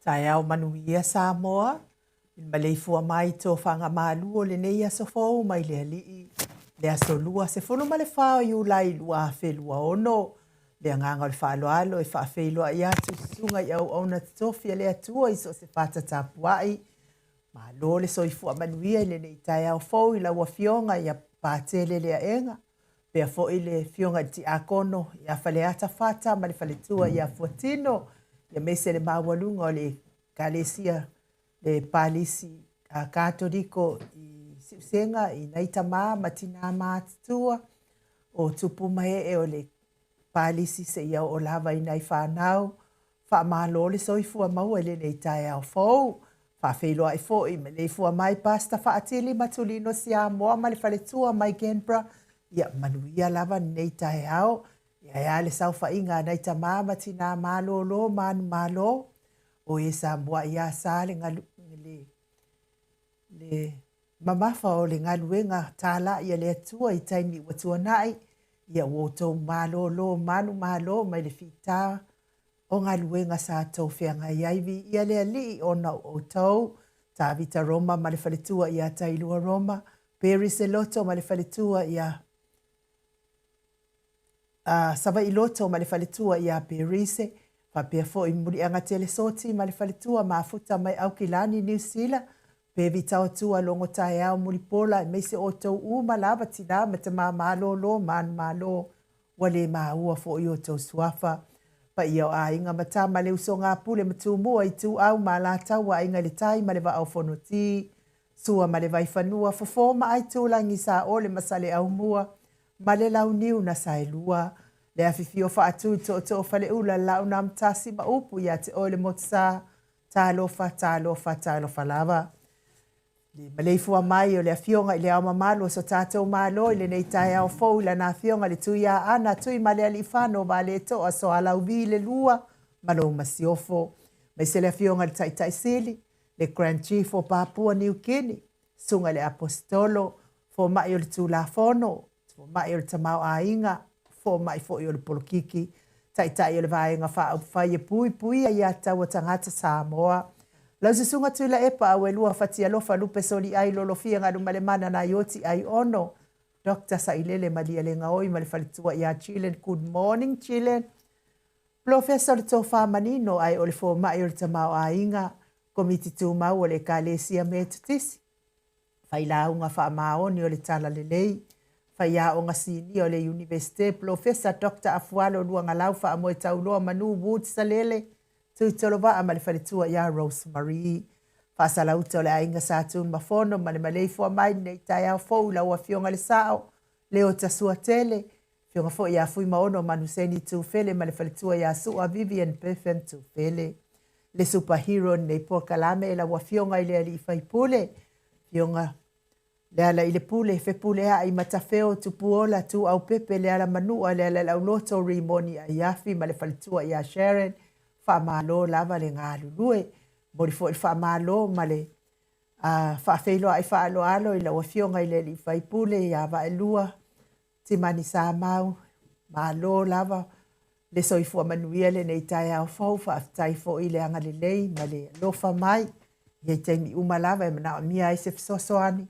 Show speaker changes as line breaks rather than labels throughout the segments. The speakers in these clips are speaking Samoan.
Taeao manuia Samoa, i le maleifua mai i tofaga malu o lenei aso fou mai le Alii, le aso lua 14 o Iulai 2026. Le agaga o le faaaloalo e faafeiloai atu i susuga i auauna totofi a le Atua i so o se fata tapuai. Malo le soifua manuia i lenei taeao fou i lau Afioga ia Patele Leaega, pea foi le Afioga i le Tiakono ia Faleata Fata ma le faletua ia Fuatino, aemaise le maualuga o le Ekalesia le Palisi Katoliko i Siusega i nai tama ma tinā matutua o tupu ma ee o le Palisi seia oo lava i nai fanau. Faamalo le soifua maua i lenei taeao fou. Faafeiloai foi maleifua mai Pastor Faatili Matulino Siamoa ma le faletua mai Canberra. Ia manuia lava lenei taeao. Ia ae a le saofaiga a nai tama ma tinā malōlō manumalo. O e Samoa ia sa le galu, le, le mamafa o le galuega tāla'i a le Atua i taimi ua tuana'i, ia ua outou malōlō manumalo mai le fita o galuega sa tou feagai ai. Viia le Alii ona o outou, Tavita Roma ma le faletua ia Tailua Roma, Perry Seloto ma le faletua ia Savaii Loto ma le faletua ia Perise, faapea foi Muliagatele Soti ma le faletua Mafuta mai Aukilani, Niu Sila, Pevi Taotua Logo Taeao Mulipola aemaise outou uma lava tinā ma tamā malōlō manumalo ua le maua foi outou suafa. Paia o aiga ma tama le usoga a Pule ma Tumua, Ituau ma Alataua, Aiga i le Tai ma le Vaa o Fonoti, Sua ma le Vaifanua, Fofo ma Aitulagi, Saole ma Saleaaumua ma le Launiu na Saelua, le afifio faatu i Tootoo Faleula, le Laaunaamatasi ma upu ia te oe le Motusa, talofa, talofa, talofa lava. Le maleifua mai o le Afioga i le Ao Mamalu o so tatou Malo i lenei taeao fou i lana Afioga le Tuiaana Tuimalealiifano Vaaletoa Soalauvi le Lua ma lou Masiofo, aemaise le Afioga i le Taitai Sili, le Grand Chief o Papua Niu Kini, Susuga i le Aposetolo, Fomai o le Tulafono, Fomai o le Tamaoaiga, Fomai foi o le Polokiki, Taitai o le Vaega Faaupufai e Puipuia Aiatatau a Tagata Samoa, Lau Susuga Tuilaepa Auelua Fatialofa Lupe Soliai Lolofia Galumalemana Naioti Aiono, Doctor Sailele Malielegaoi ma le faletua ia Chilen. Good morning Chilen. Polofesa o le Tofa Manino ae o le Fomai o le Tamaoaiga, Komiti Tumau o le Ekalesia Metotisi, Failauga Faamaoni o le Talalelei, Faiaoga Sinia o le Iunivesite, Polofesa Doctor Afualo Luagalau Faamoetauloa Manu Wood Salele, Tuitolovaa ma le faletua ia Rose Marie. Faasalauta o le Aiga Sa Tunumafono ma le maleifua mai lenei taeao fou i lau Afioga i le Sao, Leota Suatele, Afioga foi ia Fuimaono Manuseni Tufele ma le faletua ia Sua Vivian Bevan Tufele. Le super hero lenei polokalame e lau Afioga i le Alii Faipule, Afioga Lealailepule, Fepuleai, Matafeo, Tupuola, Tuaupepe, Lealamanua, Lealaiauloto, Rimoni Aiafi ma le faletua ia Sharon. Faamalo lava le galulue. Momoli foi le faamalo ma le faafeiloai faaaloalo i lau Afioga i le Alii Faipule ia Vaelua Timani Samau, malo lava le soifua manuia lenei taeao fou, faafetai foi le agalelei ma le alofa mai i taimi uma lava e manaomia ai se fesoasoani.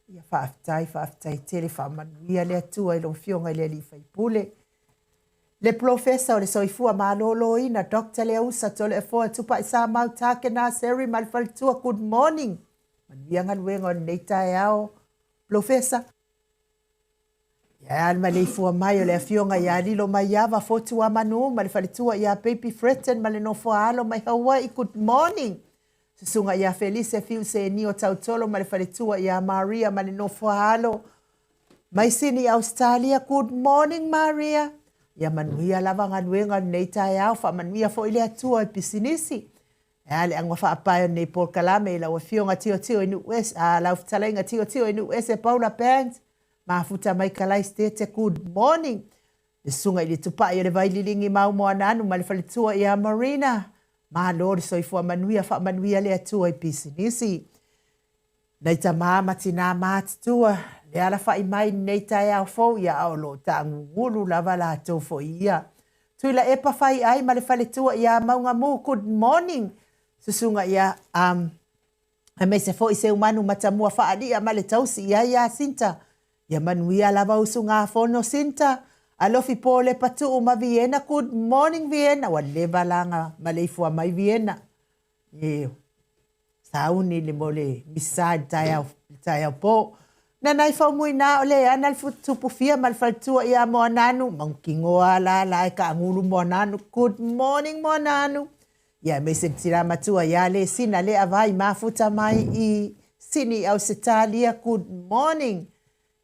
Ia faafetai, faafetai tele, faamanuia le Atua i lau Afioga i le Alii Faipule. Le Polofesa o le Soifua Maloloina, Doctor Leausa Toleafoa Tupai Samau Takena Seri ma le faletua, good morning. Manuia galuega o lenei taeao, Polofesa. Ia le maleifua mai o le Afioga ia Lilo Maiava Fotuamanu ma le faletua ia Baby Fretton ma le nofoa alo mai Hawaii, good morning. Susuga ia Felise Fiu Senio Tautolo ma le faletua ia Maria ma le nofoa alo mai Sini Australia, good morning Maria. Ia manuia lava galuega o lenei taeao, faamanuia foi le Atua i pisinisi. E a le aga faapae o lenei polokalame i lau Afioga Tiotio i Nuuese, a lau fetalaiga Tiotio i Nuuese Paula Bands, mafuta mai Kalaistete, good morning. Le susuga i le Tupai o le Vaililigi Maumoananu ma le faletua ia Marina, malo le soifua manuia, faamanuia le Atua i pisinisi. Nai tamā ma tinā matutua, le alafai mai lenei taeao fou ia a o lo o taagugulu lava latou foi ia. Tuilaepa Faiai ma le faletua ia Maugamu, good morning. Susuga ia um, aemaise foi Seumanu Matamua Faali'a ma le tausi i ai ia Sinta. Ia manuia lava usugafono Sinta. Alofi Polepa Tuu ma Viena, good morning Viena, ua leva la na maleifua mai Viena. E sauni le mo le misa i le taeao, le taeao po. Nanai Faumuina o le ana le Tupufia ma le faletua ia Moananu, mautinoa la la e kaagulu Moananu. Good morning Moananu. Ia aemaise le tina matua ia Lesina le avai mafuta mai i Sini Ausetalia. Good morning.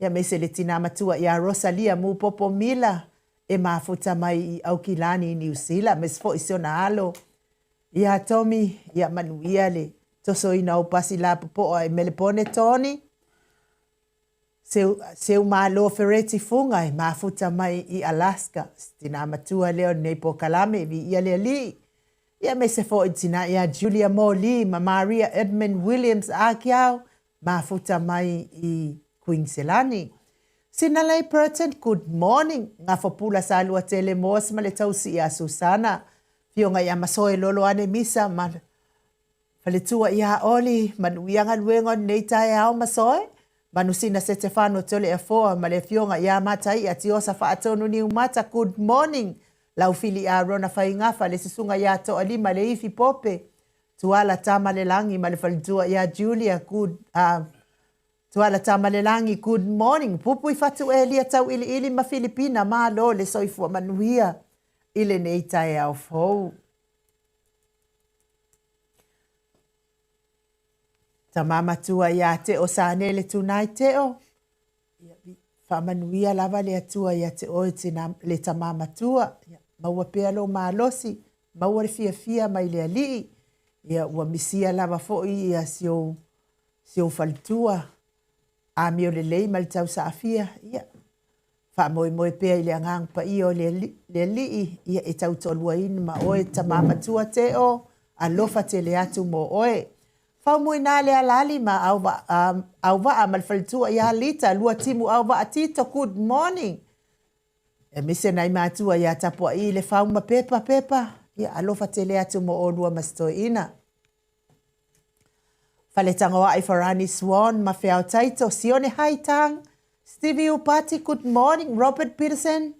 Ia aemaise le tina matua ia Rosalia Mupopo Mila e mafuta mai i Aukilani Niu Sila, aemaise foi si ona alo ia Tommy. Ia manuia le tosoina o pasi lapopoa i Melepone Tony. Seu, Seumalo Fereti Fuga e mafuta mai i Alaska. Si tina matua lea o lenei polokalame, viia le Alii. Ia aemaise foi le tina ia Julia Moli ma Maria Edmund Williams Akiao, mafuta mai i Kuiniselani. Sinalei Burton, good morning. Gafopula Saluatele Moas ma le tausi ia Susana. Afioga ia Masoe Loloane Misa ma Faletua ia Oli, manuia galuega o lenei taeao Masoe. Manusina Setefano Toleafoa ma le afioga ia Mataia Tiosa Faatonu Niumata, good morning. Laufili Arona Faigafa, le susuga ia Toalima Leifi Pope, Tuala Tamalelagi ma le faletua ia Julia, good Tuala Tamalelagi, good morning. Pupui Fatu Elia Tauiliili ma Filipina, malo le soifua manuia i lenei taeao fou. Tama matua ia te o Sanele Tunai Teo, ia, faamanuia lava le Atua ia te oe tina, le tama matua. Ia, maua pea lou malosi, maua le fiafia mai le Alii. Ia, ua misia lava foi ia si ou, si ou faletua, amio lelei ma le tausaafia. Ia, Faamoemoe pea i le Agaga Paia o le Alii, ia e tautoaluaina ma oe, tama matua Teo, alofa tele atu mo oe. Faumuina le alali ma Auvaa ma le faletua ia Lita, Luatimu Auvaa Tito, good morning. Aemaise nai matua ia Tapua'i le Fau ma Pepa Pepa, ia alofa tele atu mo olua ma si toeaina. Faletagoai Farani Swan ma Feao Taito, Sione Haitang, Stevie Upati, good morning, Robert Peterson,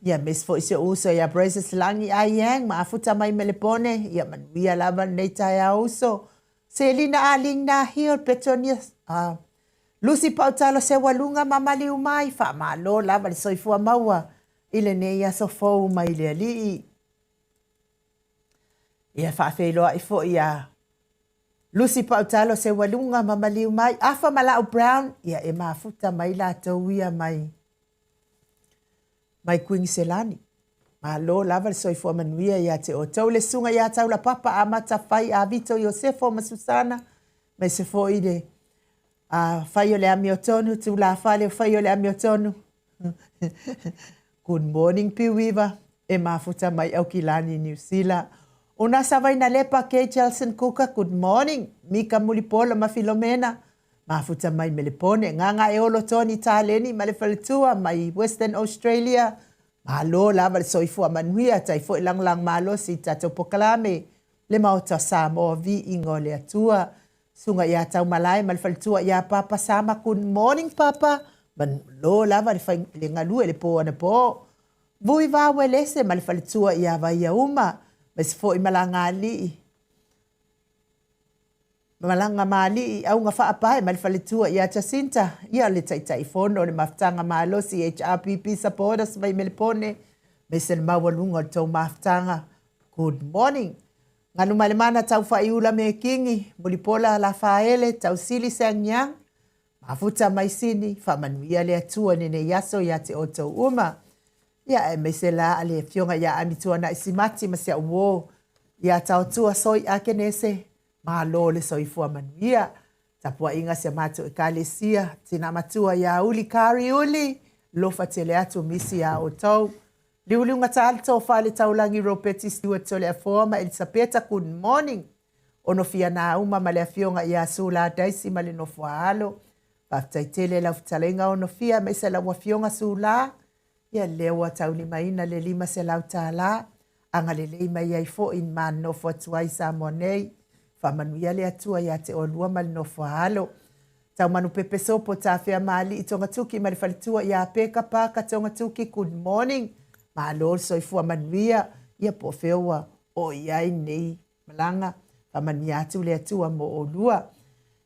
ia aemaise foi si ou uso ia Brazos Lagi Ai Yang ma afuta mai Melepone, ia manuia lava lenei taeao uso. Selina Aling Nahil, Petronia, Lucy Pautalo Seualuga ma Maliu Mai, faamalo lava le soifua maua i lenei aso fou mai le Alii. Ia faafeiloai foi ia Lucy Pautalo Seualuga ma Maliu Mai, Afa ma Lau Brown, ia e mafuta mai latou ia mai mai Kuiniselani. Malo lava le soifua manuia ia te outou le susuga ia Taulapapa Amata Fai a Vito Iosefo ma Susana, aemaise foi le a fai o le amiotonu, tulafale o fai o le amiotonu. Good morning Piuiva, e mafuta mai Aukilani Niu Sila. Una Savaina Lepa Kay Jelson Kuka, good morning. Mika Mulipola ma Filomena, mafuta mai Melepone. Gagaeolo Tony Taleni ma le faletua mai Western Australia. Malo lava le soifua manuia, tai foi lagolago malosi i tatou polokalame le Maota o Samoa, viiga o le Atua. Susuga ia Taumalae ma le faletua ia Papa Sama, good morning Papa. Malo lava le, fai, le galue le po anapo. Vui Vawelese ma le faletua ia Vaiauma, aemaise foi Malagalii. Malaga Malii Auga Faapae ma le faletua ia Jacinta, ia le Taitaifono o le Mafutaga Malosi HRPP Supporters mai Melepone, aemaise le maualuga o le tou mafutaga. Good morning. Galumalemana Taufaiula Mekingi, Mulipola Lafaele, Tausili Sangyang, Mafuta mai Sini, faamanuia le Atua i lenei aso ia te outou uma. Ia aemaise la le afioga ia Amituanai Simati ma si au uō ia Taotua Soi Akenese, malo le soifua manuia. Tapuaiga si a matou Ekalesia, tina matua ia Uli Kari Uli, lofa tele atu misi ia outou. Liuliugatā le tofa a le taulagi Ropeti Stewart Toleafoa ma Elisapeta, good morning. Onofia Nauma ma le afioga ia Sula Daisy ma le nofo a alo. Faafetai tele lau fetalaiga Onofia aemaise lau afioga Sula. Ia lea ua taulimaina le $500, agalelei mai ai foi ma nofo atu ai Samoa nei. Faamanuia le Atua ia te oulua ma le nofo a alo. Taumanu pepe sopo tafea ma alii Togatuki ma le faletua ia Peka Paka Togatuki, good morning. Malo le soifua manuia, ia po o fea ua oo i ai lenei malaga. Faamanuia atu le Atua mo oulua.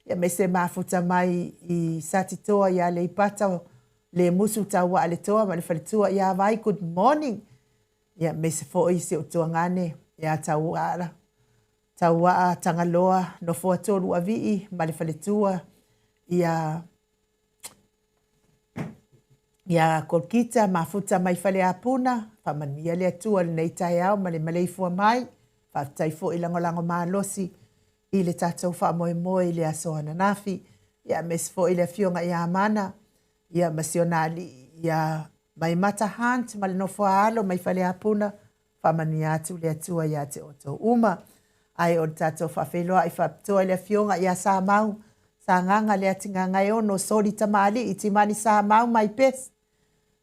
Ia me se mafuta mai i Satitoa ia Aleipata le musu tauaa le toa ma le faletua ia Vai, good morning. Ia me se foi si o tuagane ia tauaa tauaa Tagaloa nofoa tolu avii ma le faletua ia ia Kolkita mafuta mai Faleapuna. Faamanuia le Atua lenei taeao ma le maleifua mai. Faafetai foi lagolago malosi i le tatou faamoemoe i le aso ananafi. Ia aemaise foi le afioga ia Mana, ia ma si ona alii ia Maimata Hunt ma le nofo a alo mai Faleapuna. Faamanuia atu le Atua ia te outou uma. Ae o le tatou faafeiloai faapitoa i le afioga ia Samau Sagaga le Atigagaeono Soli Tamalii Timani Samau my best.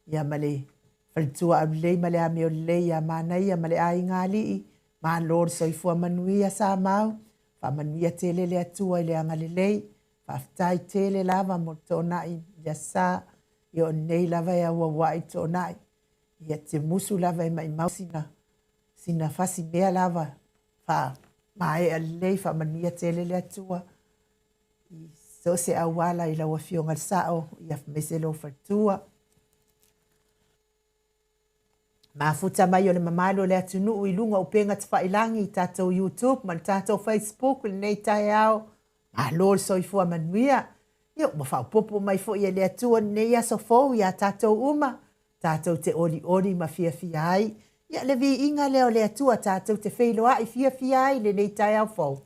Ia ma le faletua aulelei ma le amio lelei ia Manaia ma le aiga alii. Malo le soifua manuia Samau. Faamanuia tele le Atua i le agalelei. Faafetai tele lava mo le toonai i le sa. Ia o nei lava e auauai toonai. Ia te musu lava e maimau sina, sina fasi mea lava. Fa maea lelei faamanuia tele le Atua. I so se auala i lau afioga le sao, ia aemaise lou faletua. Mafuta mai o le mamalu o le atunuu i luga o upega tafailagi i tatou YouTube ma le tatou Facebook lenei taeao. Malo le soifua manuia. Ia ua faaopoopo mai foi e le Atua lenei aso fou iā tatou uma, tatou te olioli ma fiafia ai. Ia le viiga lea o le Atua tatou te feiloai fiafia ai lenei taeao fou.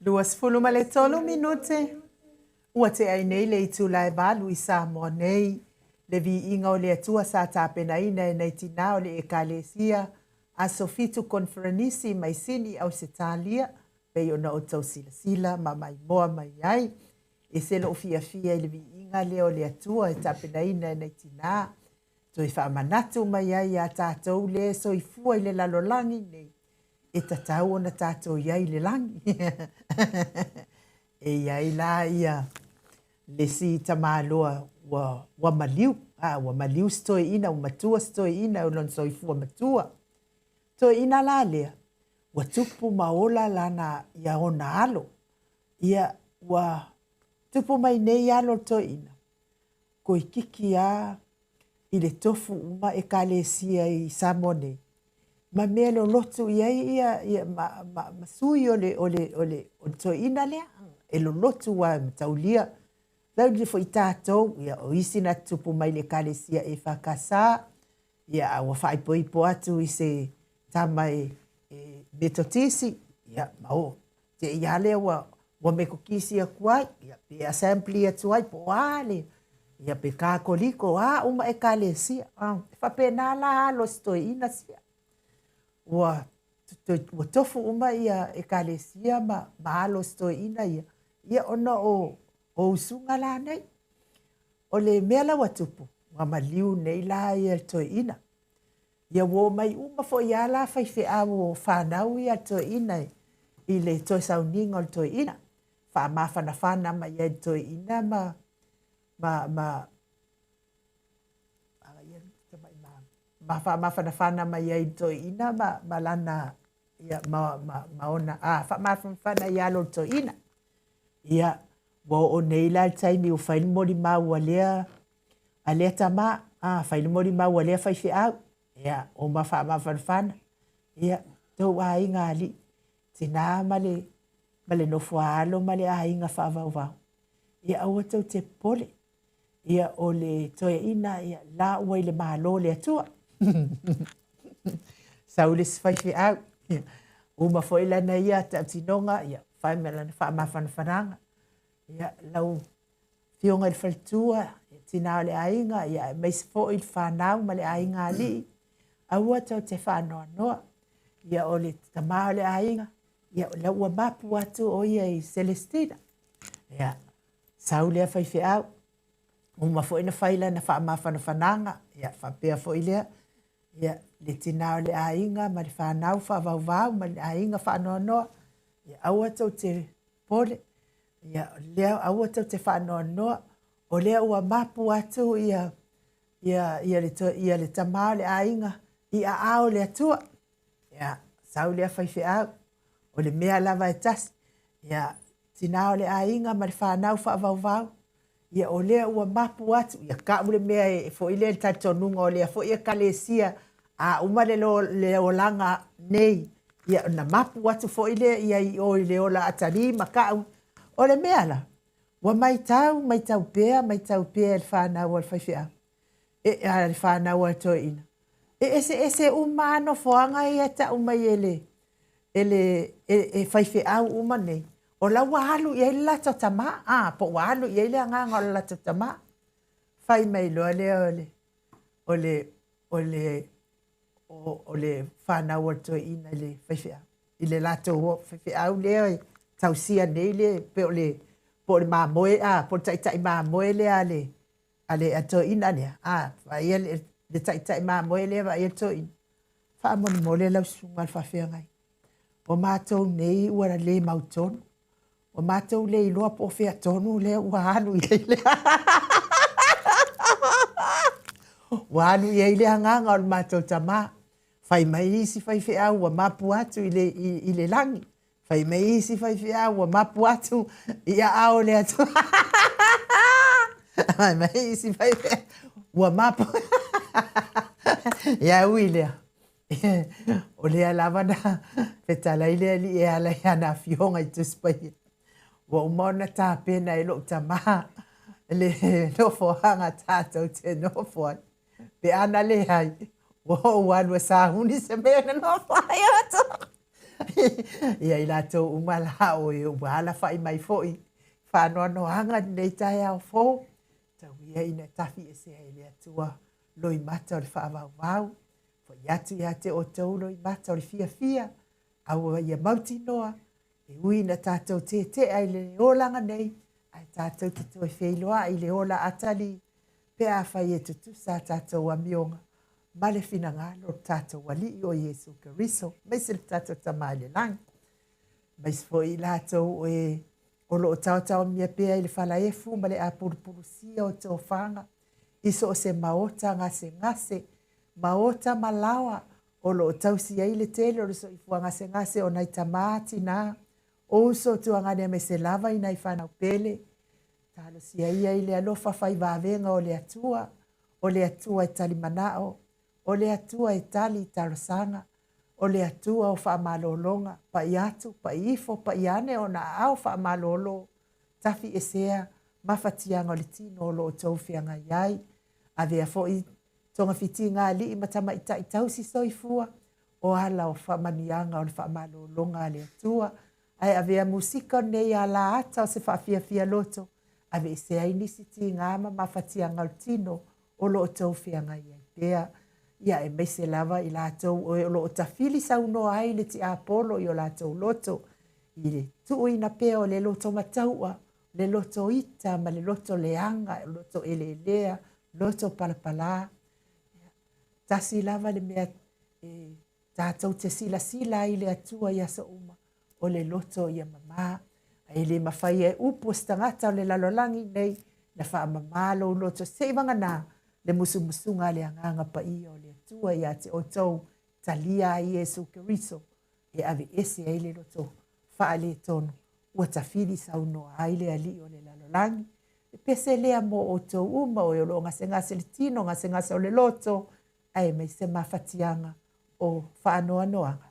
23 minute. Ua tea ai nei le itula e 8 i Samoa nei. Le viiga o le Atua sa tapenaina e nai tinā o le Ekalesia Aso Fitu Koneferenisi mai Sini, Ausetalia, pei ona outou silasila ma maimoa mai ai. E ese lou fiafia i le viiga lea o le Atua e tapenaina e nai tinā, toe faamanatu mai ai iā tatou lea e soifua i le lalolagi nei, e tatau ona tatou i ai i le lagi. E i ai la ia le isi tamaloa ua, ua maliu, a, ua maliu si toeaina, ua matua si toeaina o lona soifua matua. Toeaina la lea, ua tupu ma ola lana ia ona alo. Ia, ua tupu mai nei alo o le toeaina, koikiki a i le tofu uma Ekalesia i Samoa nei, ma mea lolotu i ai ia, ia ma, ma, ma sui o le, o le, o le, o le toeaina lea, e lolotu a e mataulia. Taulia foi tatou, ia, o isi na tutupu mai le Ekalesia EFKS, ia, a ua faaipoipo atu i se tama e, e Metotisi, ia, ma o, te i a lea ua, ua Metotisi atu ai, ia, pe Assembly atu ai, po o a le, ia, pe Katoliko, a uma Ekalesia. Ah, e faapena la alo o si toeaina sia. Ua, ua tofu uma ia Ekalesia ma, ma alo o si toeaina ia, ia ona o, o usuga la nei. O le mea la ua tupu, ua maliu nei la ia le toeaina. Ia ua omai uma foi a la faifeau o fanau ia toeaina i le toe sauniga o le toeaina. Faamafanafana mai ai le toeaina ma, ma, ma, ma faamafanafana mai ai le toeaina ma, ma lana, ia, ma, ma, ma ona, a, faamafanafana i alo o le toeaina. Ia, ua oo nei la le taimi ua fai le molimau a lea, a lea tama, a, fai le molimau a lea faifeau, ia, o ma faamafanafana, ia, tou aiga alii, tinā ma le, ma le nofo a alo ma le aiga faavauvau, ia aua tou te popole, ia, o le toeaina, ia, la ua i le Malo o le Atua. Sau le isi faifeau, ia, uma foi lana ia tautinoga, ia, fai ma lana faamafanafanaga, ia, lau Afioga i le faletua, tina o le aiga, ia aemaise foi le fanau ma le aiga alii, aua tou te faanoanoa. Ia o le tama o le aiga, ia o lea ua mapu atu o ia i Celestina. Ia, sau lea faifeau, uma foi na fai lana faamafanafanaga, ia faapea foi lea, ia le tina o le aiga ma le fanau faavauvau ma le aiga faanoanoa, ia aua tou te pole, ia lea aua tou te faanoanoa, o lea ua mapu atu ia ia ia le ia le tama o le aiga i aao o le Atua. Ia, sau lea faifeau, o le mea lava e tasi, ia tina o le aiga ma le fanau faavauvau, ia o lea ua mapu atu, ia kau le mea e foi lea le talitonuga o lea foi ekalesia, a uma le, lo, le olaga nei, ia na mapu atu foi lea ia i o i le ola atalī ma kau. O le mea la, ua maitau, maitau pea, maitau pea e le fanau a le faifeau, e, a le fanau a le toeaina. E eseese uma a nofoaga ia e tau mai e le, e le, e, e faifeau uma nei, o la ua alu i ai le latou tama, a, po ua alu i ai le agaga o le latou tama. Fai mai loa lea o le, o le, o le, o, o le fanau a le toeaina i le faifeau, i le latou faifeau lea e tausia nei le, pe o le, po o le mamoe, a, po o le taitai mamoe lea a le, a le toeaina lea, a, vaaia le, le taitai mamoe lea, vaaia le toeaina. Faamolemole lau susuga i le faafeagai. O matou nei ua le mautonu. Ua matou le iloa po o fea tonu lea ua alu i ai le ua alu i ai le agaga o le matou tama. Fai mai isi faifeau ua mapu atu i le, i, i le lagi. Fai mai isi faifeau ua mapu atu i aao o le Atua. Fai mai isi faifeau ua mapu. Ia ui lea. O lea lava na fetalai le alii e ala i ana afioga i Tusi Paia. Ua uma ona tapena e lou tama le nofoaga tatou te nofo ai. Pe ana leai, ua ou alu e sahuni se mea na nofo ai outou. Ia i latou uma la o e ua alafa'i mai foi i faanoanoaga i lenei taeao fou, tau ia ina tafiesea e le Atua loimata o le faavauvau, fo'i atu ia te outou loimata o le fiafia, aua ia mautinoa, e ui ina tatou tete'a i le olaga nei, ae tatou te toe feiloai i le ola atalī pe afai e tutusa a tatou amioga ma le finagalo o le tatou Alii o Iesu Keriso, aemaise le tatou Tama i le Lagi. Aemaise foi i latou o e o lo o taotaomia pea i le falaefu ma le apulupulusia o tofaga i so o se maota gasegase, maota ma laoa o lo o tausi ai le tele o le soifua gasegase o nai tamā, tinā, o uso, tuagane aemaise lava i nai fanau pele. Talosia ia i le alofa fai vavega o le Atua, o le Atua e tali manao, o le Atua e tali i talosaga, o le Atua o faamalologa, pai atu, pai ifo, pai ane ona aao faamalolo, tafiesea mafatiaga o le tino o lo o outou feagai ai. Avea foi togafitiga alii ma tamaitai tausi soifua, o ala o faamanuiaga o le faamalologa a le Atua, ae avea musika o lenei ala ata o se faafiafia loto, aveesea ai nisi tiga ma mafatiaga o le tino o lo o outou feagai ai pea. Ia, aemaise lava i latou o lo o tafili saunoa ai le tiapolo i o latou loto, i le tuuina pea o le loto mataua, le loto ita ma le loto leaga, loto eleelea, loto palapalā. Ia, tasi lava le mea e tatou te silasila ai i le Atua i aso uma, o le loto ia mamā. E le mafai e upu o se tagata o le lalolagi nei na faamamā lou loto seivaganā le musumusuga a le Agaga Paia o le Atua ia te outou, talia ai Iesu Keriso e aveese ai le loto faaletonu ua tafili saunoa ai le Alii o le lalolagi. Le pese lea mo outou uma o e o lo o gasegase le tino, gasegase o le loto, aemaise mafatiaga o faanoanoaga.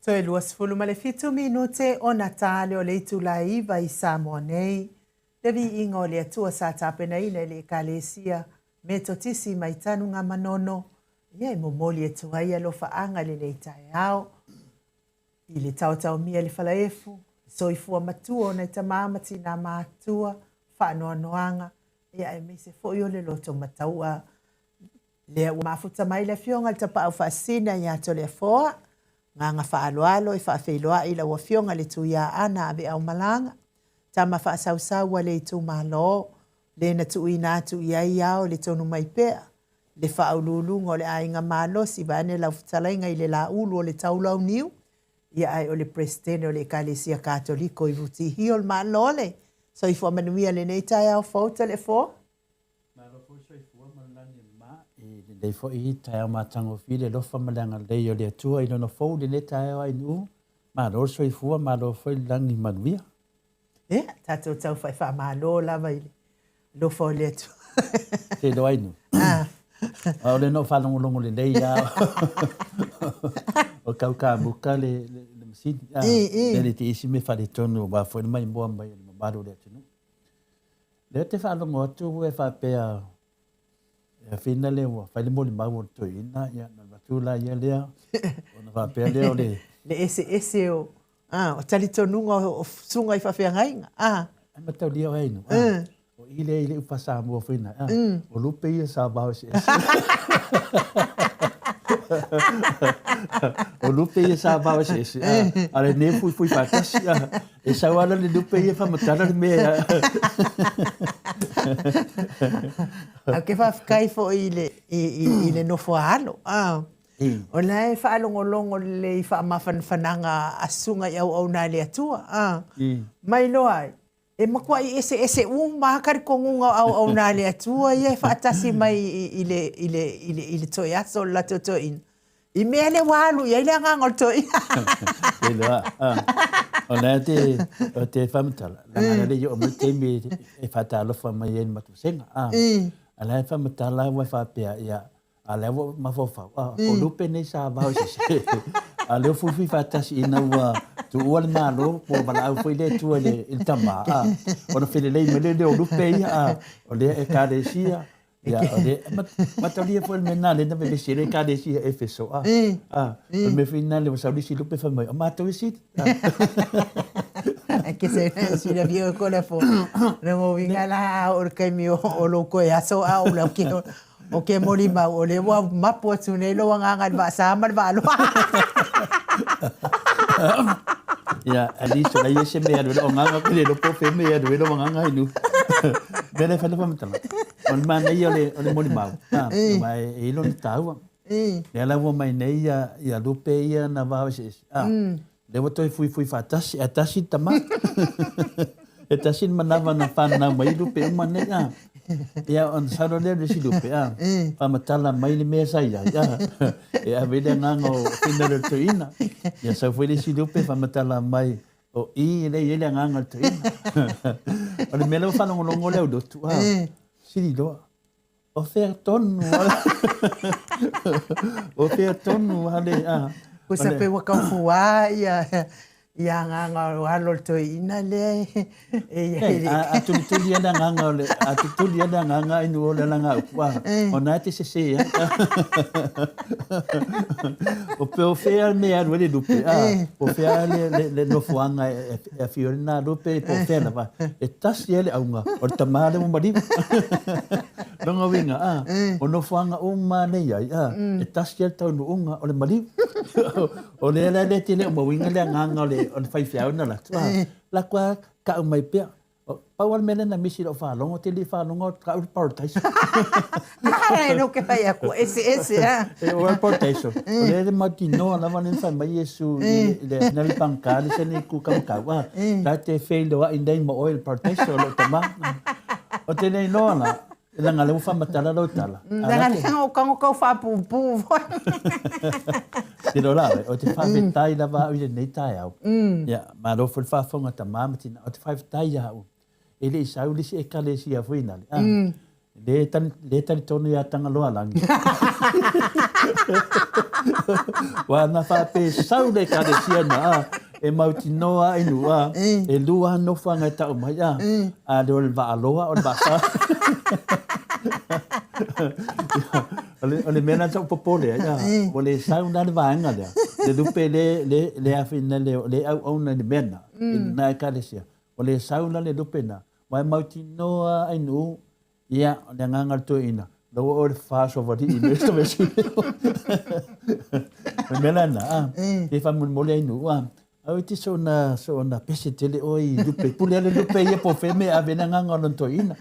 Toe 27 minute ona tale o le itula e 9 i Samoa nei. Le Viiga o le Atua sa tapenaina e le Ekalesia Metotisi mai Tanugamanono, ia e momoli atu ai alofaaga i lenei taeao i le taotaomia i le falaefu, le soifua matua o nai tama ma tinā matua, faanoanoaga, ia aemaise foi o le loto mataua. Lea ua mafuta mai le Afioga i le Tapaau Faasisina ia Toleafoa, agaga faaaloalo e faafeiloai i lau Afioga i le Tuiaana Aveaumalaga, tama faasausau a le itumalo, le na tuuina atu i ai ao le tonu mai pea, le faauluuluga o le aiga malosi vaeane lau fetalaiga i le Laulu o le Taulauniu, ia ae o le Peresetene o le Ekalesia Katoliko i Rutihio le Malo le soifua manuia lenei taeao fou Toleafoa.
Malo foi le soifua ma le lagi e mama i lenei foi taeao matagofie le alofa ma le agalelei o le Atua i lona fou i lenei taeao ainuu. Malo le soifua, malo foi le lagi manuia.
Ia, tatou tau fai faamalo lava i le alofa o le Atua.
Te iloa ai nu. Ah. ʻAʻole na ou faalogologo lelei lava o kau kāmuka le, le, le masini. Ah, I, i. Le te isi me faaletonu aua foi le maimoa mai o le mamalu o le atunuu. Lea te faalogo atu ua e faapea e whina lea ua fai le molimau o le toeaina, ia na alu atu la ia lea, ona faapea lea o le...
Le eseese o, ah, o talitonuga o susuga i faafeagaiga. Ah.
Ai mataulia oe inu. Ah. O i lea i le upa Samoa foi na. Ah. O lupe ia sa vao eseese. O lupe ia sa vao eseese. Ah. A le nei fuifui faatasi. Ah. E sau ala le lupe ia whamatala le mea.
Au ke whawhikai fo i le, i, i, i le nofo a alo. Ah. O la e whaalongolongo le i whaamafanafanaga a susuga i auauna a le Atua. Ah. Mai loa ai, e matuai eseese uma lava talitonuga o auauna a le Atua ia e faatasi mai i, i, le, i, le, i, le, i le toe aso o le latou toeaina. I mea lea ua alu i ai le agaga o le toeaina.
Te iloa, ah. O lea te, o te whamatala, langa mm. le i o mai taimi e whatalofa mai ai le matusega. Ah. Mm. A lea e whamatala ua whapea, ia, a lea ua mafaufau, ah, mm. o lupe nei sa vao se se. A leo fuifui whatasi ina ua tuua le malo, po walaau foi le tua le, i le tama, ah. Ona felelei mai le leo lupe ia, ah, o lea e kalesia, Ia, o le, mataulia foi le mea lena lea na vevesi ai le Ekalesia Efeso, a, a, o le mea foi lena lea ua sau le isi lupe fai mai, o matou e sili.
Ai ke se silafia oe ko le fo. Le mo uiga la o le taimi o lou toe aso a o le ke o ke molimau o lea ua mapu atu nei lou agaga i le vaasa ma le vaaloa.
Ia, at least o la ia se mea alu ai lou agaga, pe le iloa po o fea mea e alu ai lou agaga ai nu. Mea lea e fai lau faamatalaga. O le manaia o le, o le molimau, a, aua e, e i lona taua. Lea la ua mai nei ia, ia lupe ia na vao eseese, a, lea ua toe fuifui faatasi, ae tasi le tama. E tasi le manava na whanau mai lupe uma nei, a. Ia, ona sau loa lea o le isi lupe, a, faamatala mai le mea sa i ai, a. E ave ai le agaga o Whina le toeaina. Ia sau foi le isi lupe faamatala mai, o i lea e i ai le agaga o le toeaina. O le mea lea ua faalogologo le au lotu, a, sili loa. O fea tonu a O fea tonu a le a.
Kusa pe ua kau fuā ia ia agaga o alo o le toeaina lea e i ai le.
A tulituli a le agaga o le a tulituli a le agaga inu o le alaga upu a o na e te sesē ai. O pe o fea le mea e alu ai le lupe a po o fea le le nofoaga e afio ai lena lupe po o fea lava e tasi ai le auga o le tama lea ua maliu. Lona uiga, a, o nofoaga uma nei ai, a, e tasi lava le taunuuga o le maliu. O lea la e tele uma uiga le agaga o le, o le faifeau na latou, a, latou a kau mai pea. Pau lava le mea lea na misi i lau faalogo, ou te le i faalogo kau le paradise.
Ai, no ke whai aku, eseese, a.
E o le paradise. O lea le mautinoa lava lea na fai mai Iesu i le, i le na le pangka le sene ku kamakau, a, ta te feiloai nei ma oe i le paradise o lou tama. O te le iloa la, leaga lea ua faamatala lau tala.
Leaga lea o kago kau faapupū foi.
Tino la oe, o te faafetai lava au i lenei taeao. Ia, malo foi le faafofoga tama ma tina, o te faafetai ia au. E le i sau le isi ekalesia foi nale. A, le tali, le talitonu ia Tagaloalangi. Wa na faapē sau le ekalesia na, a, E mautinoa ai nu a e lua nofoaga e tau mai a a le o le vaaloa o le vaasa. O le mea lena sa ou popole ai a ua le sau la le vaega lea le lupe le le le afina le le auauna i le mea lena i lena ekalesia. Ua le sau la le lupe lena aua e mautinoa ai nu Ia, o le agaga o le toeaina, la ua oe le faasovalii i mea tavesi. O le mea la lena, a, e faamolemole ai nuu, a, au e te soona, soona pese tele oe i lupe, pule ale lupe ia po o fea mea e ave ai le agaga o lona toeaina.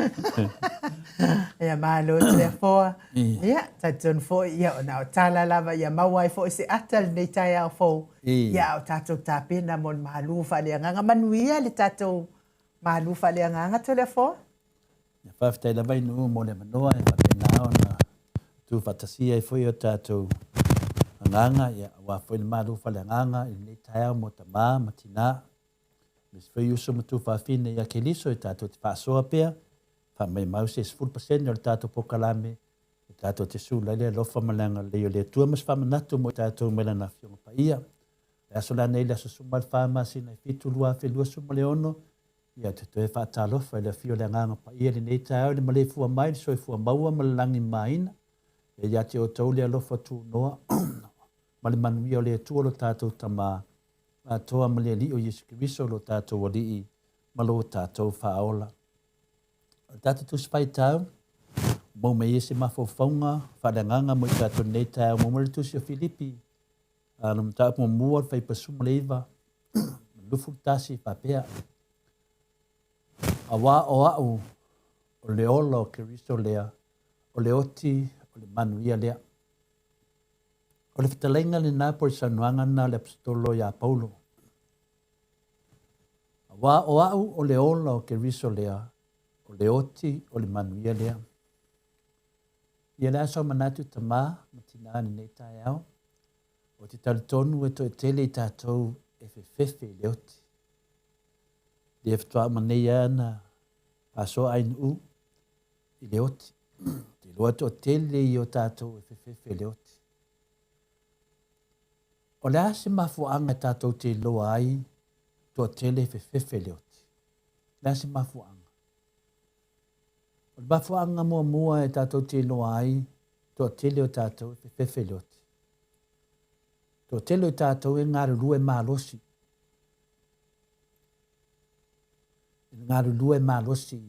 Ia, malo Toleafoa. Ia, talitonu foi, ia, na o tala lava ia maua ai foi se ata i lenei taeao fou. Ia, a o tatou tapena mo le malu faaleagaga. Manuia le tatou malu faaleagaga Toleafoa.
Faafetai lava i nuu mo le avanoa e faapena ona tuufaatasia ai foi o tatou agaga, ia, aua foi le malu faaleagaga i lenei taeao mo tama ma tina, aemaise foi uso ma tuufafine ia Keriso e tatou te faasoa pea, faamaumau se 10% o le tatou polokalame e tatou te sula ai le alofa ma le agalelei o le Atua ma se faamanatu mo i tatou mai Lana Afioga Paia. Le aso la nei, le aso 14 masina e 7, 2026, Ia, ou te toe faatalofa i le afio o le Agaga Paia i lenei taeao i le maleifua mai, le soifua maua ma le lagi mamaina. Ia ia te outou le alofa tunoa ma le manuia o le Atua lo tatou Tama atoa ma le Alii o Iesu Keriso lo tatou Alii ma lo tatou Faaola. O le tatou Tusi Faitau, maua mai ai se mafaufauga faaleagaga mo i tatou i lenei taeao, maua mai le Tusi o Filipi, le mataupu muamua, le fuaiupu 19, 21 faapea, Auā o a'u o le ola o Keriso lea, o le oti o le manuia lea. O le fetalaiga lenā po o le saunoaga lenā a le Aposetolo iā Paulo. Auā o a'u o le ola o Keriso lea, o le oti o le manuia lea. Ia le a sau manatu tamā ma tinā i lenei taeao, Ou te talitonu e toatele i tatou e fefefe i le oti. Lea faatoa uma nei lava na faasoa Ainuu i le oti. Ou te iloa e toatele ia o tatou e fefefe i le oti. O le a se mafuaaga e tatou te iloa ai toatele e fefefe i le oti? O le a se mafuaaga? O le mafuaaga muamua e tatou te iloa ai toatele o tatou e fefefe i le oti. Toatele o tatou e galulue malosi. E galulue malosi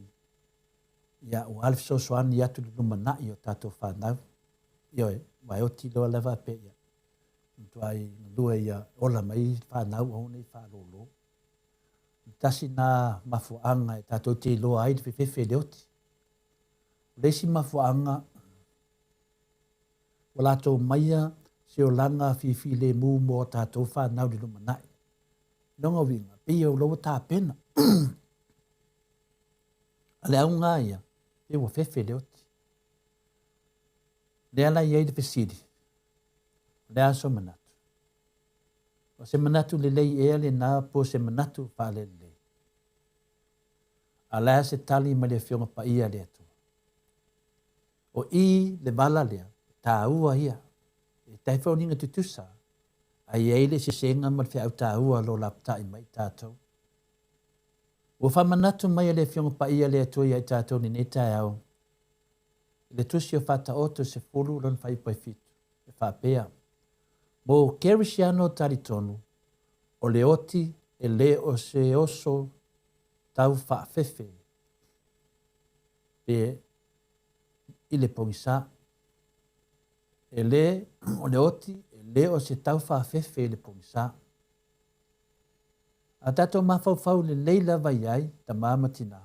ia ua le fesoasoani atu i le lumanai o tatou fanau. Ioe, aua e oti loa lava faapea ia. Matuai galue ia ola mai fanau aua ne i faalolo. Tasi na mafuaaga e tatou te iloa ai le fefefe i le oti. O le isi mafuaaga, ua latou maia se olaga fifilemu mo a tatou fanau i le lumanai. Lona uiga, pei o la ua tapena. A le auga lava ia, pei ua fefe le oti. Lea la e i ai le fesili, o le a sou manatu? O se manatu lelei ea lena po o se manatu faalelelei? A o le a se tali mai le Afioga Paia a le Atua? O i le vala lea, e tāua ia. E tae foliga tutusa, a i ai le eseesega ma le feau tāua o lo o lapatai mai i tatou. Ua faamanatu mai e le Afioga Paia le Atua ia i tatou i lenei taeao, i le Tusi o Faataoto 10 lona fuaiupu e 7, e faapea, Mo Kerisiano talitonu, o le oti e le o se oso tau faafefe pe i le pogisa. E le, o le oti e le o se tau faafefe i le pogisa. A tatou mafaufau lelei lava i ai, tama ma tina.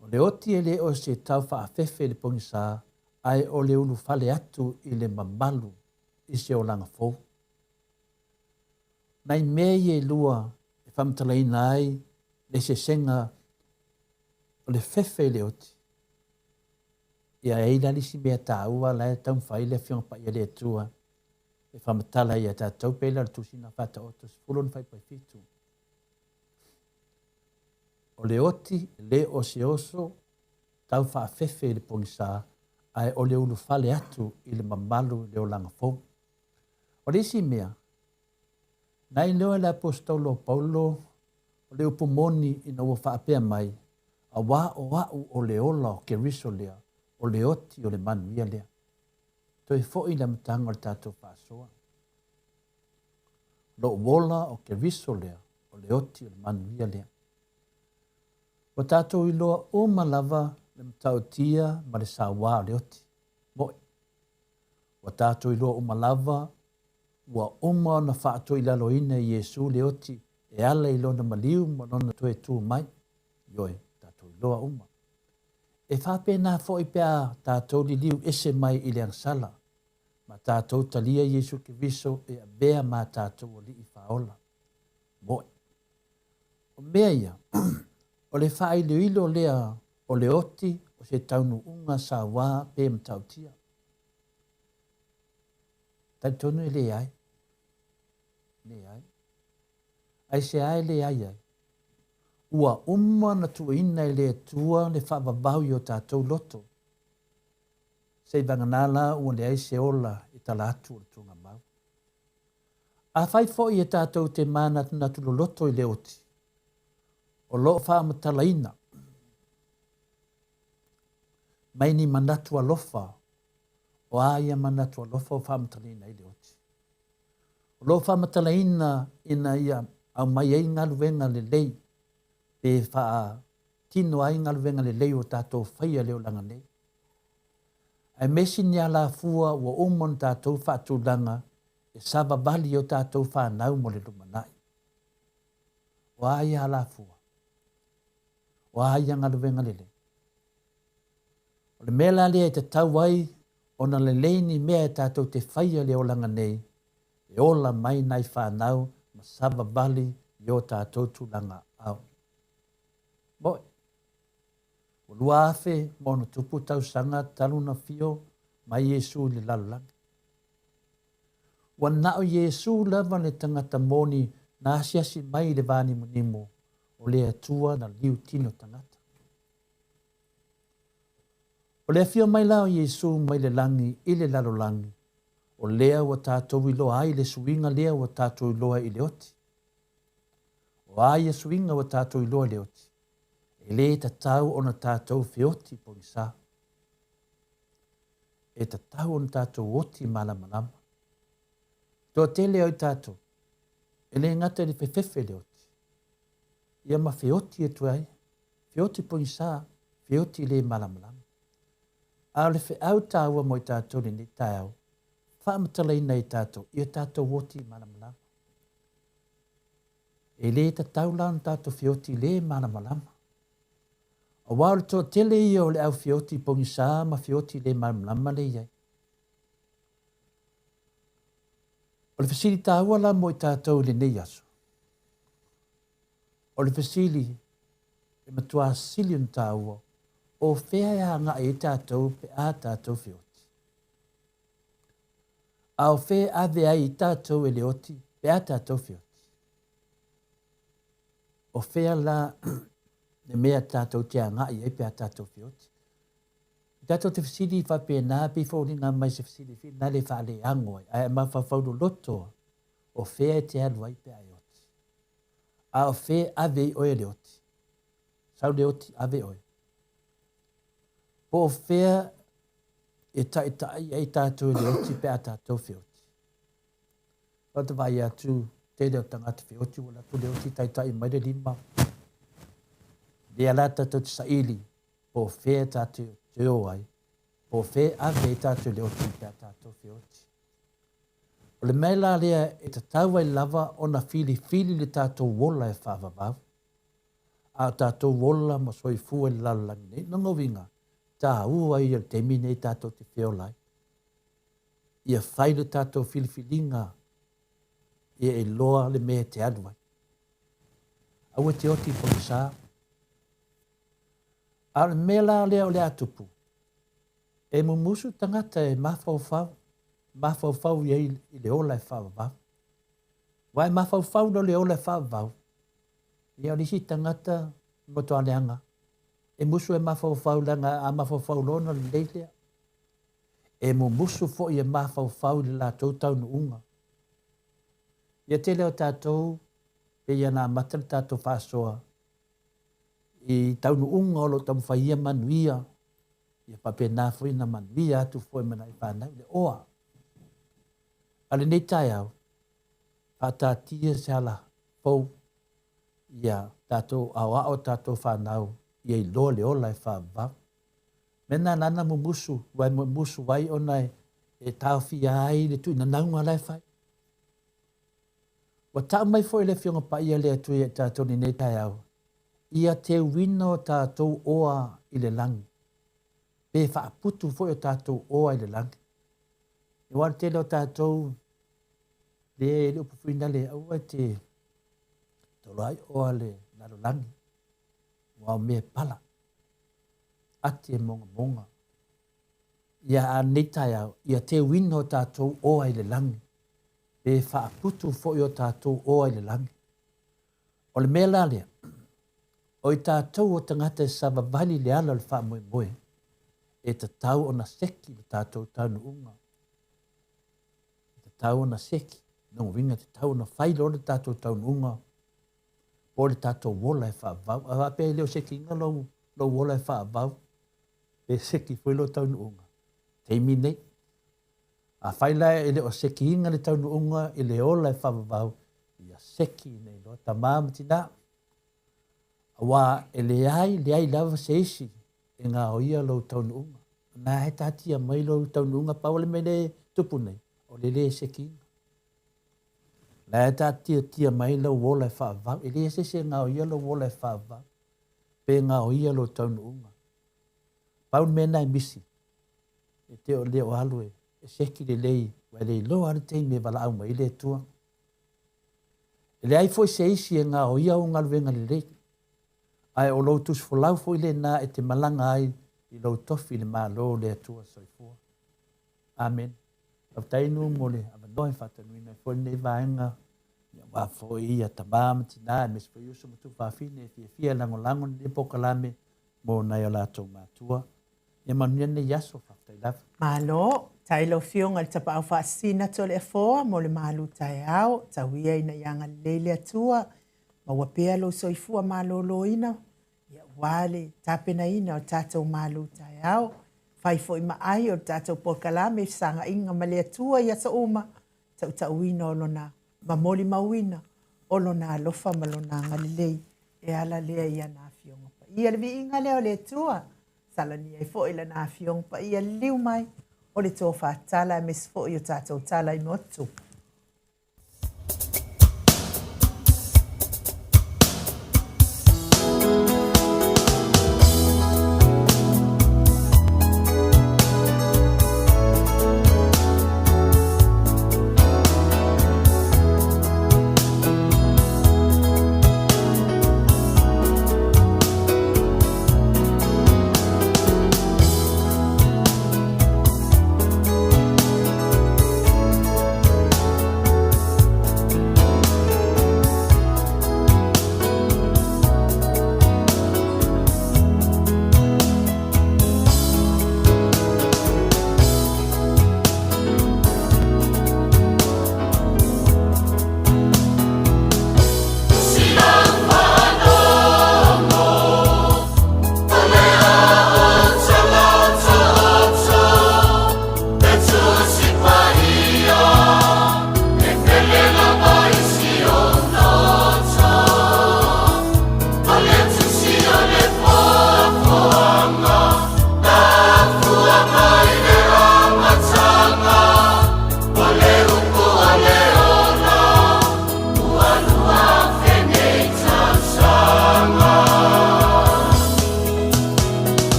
O le oti e le o se tau faafefe i le pogisa, ae o le ulufale atu i le mamalu i se olaga fou. Nai mea ia e lua e faamatalaina ai le eseesega o le fefe i le oti, ia e ai la le isi mea taua la e taumafai le Afioga Paia le Atua e faamatala ia tatou pei la o le Tusi na Faataoto 10 fuaiupu 7. O le oti e le o se oso tau faafefe i le pogisa, ae o le ulufale atu i le mamalu i le olaga fou. O le isi mea, Na iloa e le Aposetolo o Paulo o le upu moni ina ua faapea mai, Auā o a'u o le ola o Keriso lea, o le oti o le manuia lea. Toe foi i le amataga o le tatou faasoa. Lo'u ola o Keriso lea, o le oti o le manuia lea. Ua tatou iloa uma lava le matautia ma le sauā o le oti. Mo'i. Ua tatou iloa uma lava ua uma ona faatoilaloina e Iesū le oti e ala i lona maliu ma lona toe tū mai. Ioe, tatou iloa uma. E faapena foi pe a tatou liliu ese mai i le agasala, ma tatou talia Iesū Keriso e avea ma tatou Alii Faaola. Mo'i. O mea ia, o le faailoilo lea o le oti o se taunuuga sauā pe matautia. Talitonu e leai. Leai. Aisea e leai ai? Ua uma ona tuuina e le Atua le faavavau i o tatou loto. Seivagana la ua leai se ola i tala atu o le tuugamau. Afai foi e tatou te mānatunatu loloto i le oti, o lo o faamatalaina mai ni manatu alofa, o a ia manatu alofa o faamatalaina ai le oti? O lo o faamatalaina ina ia aumai ai galuega lelei pe faatino ai galuega lelei o tatou faia i le olaga nei. Aemaise ni alafua ua uma ona tatou faatulaga e savavali i o tatou fanau mo le lumanai. O a ia alafua? O a ia galuega lelei? O le mea la lea e tatau ai ona lelei ni mea e tatou te faia i le olaga nei, e ola mai nai fanau ma savavali i o tatou tulaga ao. Moe. Ua 2000+ tausaga talu ona fio mai Iesu i le lalolagi. Ua na o Iesu lava le tagata moni na asiasi mai i le va nimonimo o le Atua na liu tino tagata. O le afio mai la o Iesu mai le lagi i le lalolagi, o lea ua tatou iloa ai le suiga lea ua tatou iloa i le oti. O a ia suiga ua tatou iloa i le oti? E lē tatau ona tatou feoti pogisa. E tatau ona tatou oti malamalama. Toatele o i tatou, e lē gata i le fefefe le oti, ia ma feoti atu ai, feoti pogisa, feoti lē malamalama. A o le feau taua mo i tatou i lenei taeao, faamatalaina e tatou ia tatou oti malamalama. E lē tatau la ona tatou feoti lē malamalama. Aua o le toatele ia o le au feoti pogisā ma feoti lē malamalama le i ai. O le fesili taua la mo i tatou i lenei aso, o le fesili e matuā sili ona taua, o fea e agai ai tatou pe a tatou feoti? A o fea e ave ai i tatou e le oti pe a tatou feoti? O fea la le mea tatou te agai ai pe a tatou feoti? I tatou te fesili faapena, pei foliga mai se fesili na le faaleago ai, ae mafaufau loloto o fea e te alu ai pe a e oti? A o fea e ave ai oe e le oti? Sau le oti, ave oe. Po o fea e taitai ai tatou i le oti pe a tatou feoti? Ua vaai atu tele o tagata feoti ua alu atu le oti taitai mai le lima. Lea la tatou te saili po o fea tatou te o ai, po o fea e ave ai tatou i le oti pe a tatou feoti. O le mea la lea e tatau ai lava ona filifili le tatou ola e faavavau. A o tatou ola ma soifua i le lalolagi nei, lona uiga, taua ia o le taimi nei tatou te feola ai. Ia fai le tatou filifiliga ia iloa le mea e te alu ai. Aua e te oti i pogisa. A o le mea la lea o le a tupu, e mumusu tagata e mafaufau, mafaufau i ai i le ola e faavavau. Aua e mafaufau loa le ola e faavavau, ia o le isi tagata e matua leaga, e musu e mafaufau leaga a mafaufau loa ona lelei lea. E mumusu foi e mafaufau i le latou taunuuga. Ia tele o tatou pei ona amata le tatou faasoa i taunuuga o lo o taumafai ia manuia, ia faapena foi ona manuia atu foi ma nai fanau i le oa. A o lenei taeao, faataatia se ala fou ia tatou aoao tatou fanau ia iloa le ola e faavavau. Mea na ala ona mumusu, aua e mumusu ai ona e taofia ai le tuuinanauga la e fai. Ua tau mai foi le Afioga Paia le Atua ia i tatou i lenei taeao, ia teuina o tatou oa i le lagi, pe faaputu foi o tatou oa i le lagi. Aua o le tele o tatou, lea e i ai le upu foi lea, aua e te toloai oa le lalolagi, aua o mea e pala, ati e mogamoga. Ia a lenei taeao, ia teuina o tatou oa i le lagi, pe faaputu foi o tatou oa i le lagi. O le mea la lea, o i tatou o tagata e savavali i le ala o le faamoemoe, e tatau ona seki le tatou taunuuga. E tatau ona seki, lona uiga e tatau ona fai loa le tatou taunuuga po o le tatou ola e faavavau. A faapea e le o sekiina lou, lou ola e faavavau, pe seki foi lou taunuuga, taimi nei. Afai la e le o sekiina le taunuuga i le ola e faavavau, ia seki nei loa tama ma tina. Aua e leai, leai lava se isi e gaoia lou taunuuga. O lena e taatia mai lou taunuuga, pau o le mea lea e tupu nei, o le lē sekiina. O la e taatiatia mai lou ola e faavavau. E leai se isi e gaoia lou ola e faavavau, pe gaoia lou taunuuga. Pau le mea lena e misi, e te o le o alu e seki lelei, ua e le iloa lava le taimi e valaau mai ai le Atua. E leai foi se isi e gaoia au galuega lelei, ae o lou tusifolau foi lena e te malaga ai i lou tofi i le Malo o le Atua Soifua. Amene. Faafetai Nu mo le avanoa e faatanuina ai foi lenei vaega aua foi ia tama ma tina aemaise foi uso ma tuafafine e fiafia e lagolago lenei polokalame mo nai o latou matua. Ia manuia lenei aso, faafetai lava.
Malo, tai lau Afioga i le Tapaau Faasisina atu o le Afoa mo le malu taeao, tau ia ina ia agalelei le Atua, maua pea lou soifua maloloina, ia aua le tapenaina o le tatou malu taeao, fai foi ma ai o le tatou polokalame i fesagaaiga ma le Atua i aso uma, tautauina o Lona ma molimauina o Lona alofa ma Lona agalelei e ala lea i ana Afioga Paia. Le viiga lea o le Atua, salani ai foi Lana Afioga Paia, liliu mai o le tofa tala aemaise foi o tatou tala i motu.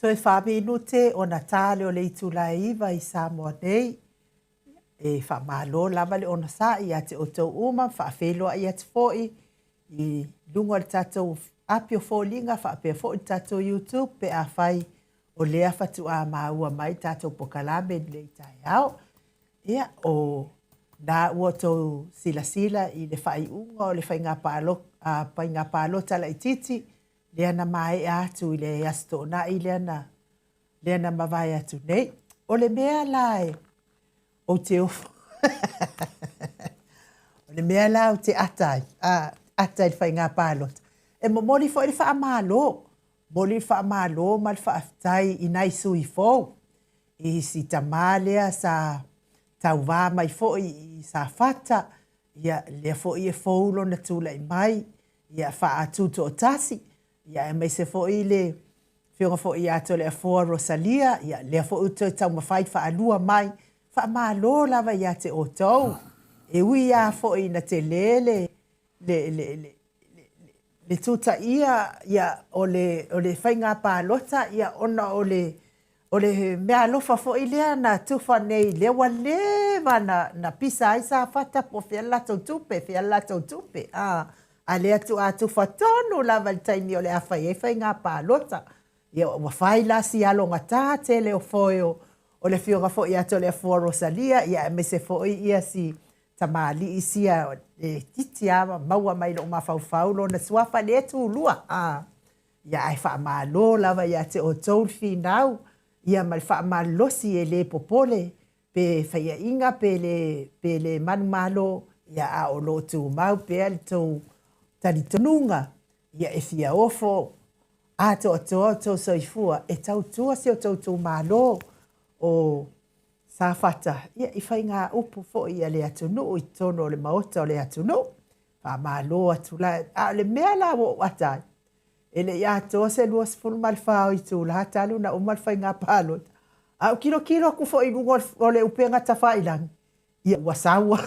Toe faaminute ona ta lea o le itula e 9 i Samoa nei. E faamalo lava le onosai ia te outou uma, ma faafeiloai atu foi i luga o le tatou api o foliga faapea foi le tatou YouTube pe afai o lea faatoa maua mai tatou pokalame i lenei taeao. Ia, o na ua outou silasila i le faaiuga o le faiga palota laitiiti lea na maea atu i le Aso Toonai lea na, lea na mavae atu nei. O le mea la e ou te ofo, o le mea la ou te ata ai, a, ata i le faiga palota, e momoli foi le faamalo, momoli le faamalo ma le faafetai i nai sui fou, i si tamā lea sa tauvā mai foi i Safata, ia, lea foi e fou lona tulai mai, ia faatutoatasi, ia aemaise foi le Afioga foi ia Toleafoa Rosalia, ia lea foi ua toe taumafai faalua mai, faamalo lava ia te outou. E ui lava foi ina tele le, le, le, le, le tutaia ia, o le, o le faiga palota ia, ona o le, o le meaalofa foi lea na tufa nei, lea ua leva na, na pisa ai Safata po o fea le latou tupe, fea le latou tupe, a, a lea tuaa tufa tonu lava i le taimi o le a fai ai faiga palota. Ia, ua fai la si alogata tele o foe o, o le afioga foi ia Toleafoa Rosalia, ia aemaise foi ia si tamalii sia e itiiti lava maua mai lou mafaufau lona suafa lea e tulua, a. Ia ae faamalo lava ia te outou le finau, ia ma le faamalolosi e le popole pe faiaina pe le, pe le manumalo, ia a o lo o tumau pea le tou talitonuga, ia e fia ofo atoatoa outou soifua e tautua si o tou itumalo o Safata, ia i faigaupu foi a le atunuu i totonu o le Maota o le atunuu. Faamalo atu la. A o le mea la ua ou ata ai, e le i atoa se 24 o itula talu ona uma le faiga palota, a ou tilotilo atu foi i luga o le upega tafailagi, ia ua sau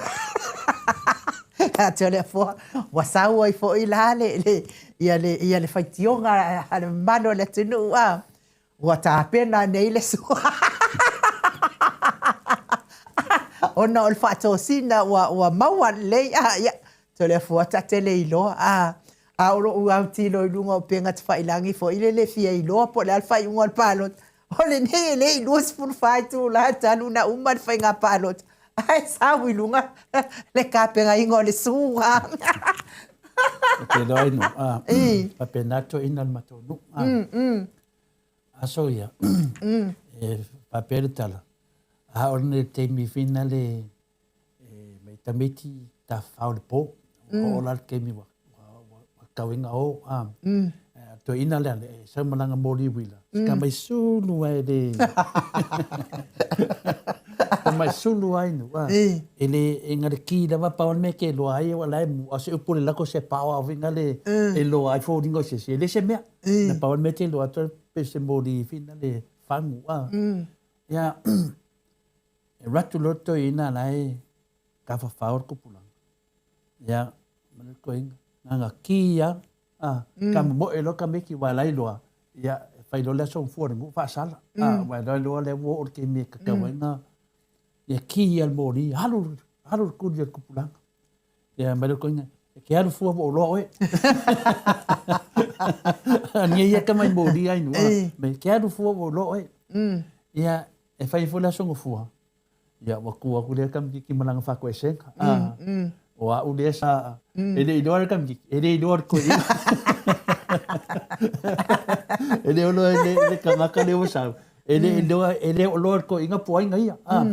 atu le afoa, ua sau ai foi la le, le, ia le, ia le faitioga a le mamalu o le atunuu, a Ua tapena nei le sua ona o le faatosina ua, ua maua lelei. A, ia, Toleafoa ta te le iloa. A, a o lou autilo i luga o upega tafailagi foi lele e fia iloa po o le a le faaiuga o le palota. O lenei e le i 24 itula talu ona uma le faiga palota, ae sau i luga le tapenaina o le suga.
Ou te iloa ai nō, a, faapena toeaiina o le matou nuu. A. Aso ia, e faapea le tala, a o le taimi fina le e mai tamaiti tafafao i le po, ua oo la le taimi ua, ua, ua, ua tau ai ona o, a. Toeaina lea, e sau ma lana moli uila, ka mai sulu ai le, ka mai sulu ai nu, a. E le, e nga le ki lava pau o le mea ke loa ai, ua la e mu, a o se upu le lako se pao a winga le, e loa ai foliga o se isi, e le se mea. Na pau o le mea te iloa atu pe se moli fina le fagu a. Ia, e alu atu loa le toeaina la e tafafao le tupulaga. Ia, ma le toeaina, na ona ki lava, a, ka momoe loa tamaiti aua la e iloa, ia, e fai loa le aso gafua o le nuu faasala. A, aua la e iloa lea ua oo le taimi e tatau ai ona, ia ki lava le moli, alu, alu i le tuli o le tupulaga. Ia mai le koina, e ke alu fua ua oloa oe. Nia ia ka mai moli ai nua. Me ke alu fua ua oloa oe. Ia, e fai foi le aso gafua. Ia, ua tu atu lea tamaitiiti ma lana faatoesega. Ah, o a'u lea sa, e le iloa le tamaitiiti, e le iloa le toeaina. E le iloa le, le kanaka lea ua sau. E le iloa, e le o loa le toeaina po o ai na ia. Ah,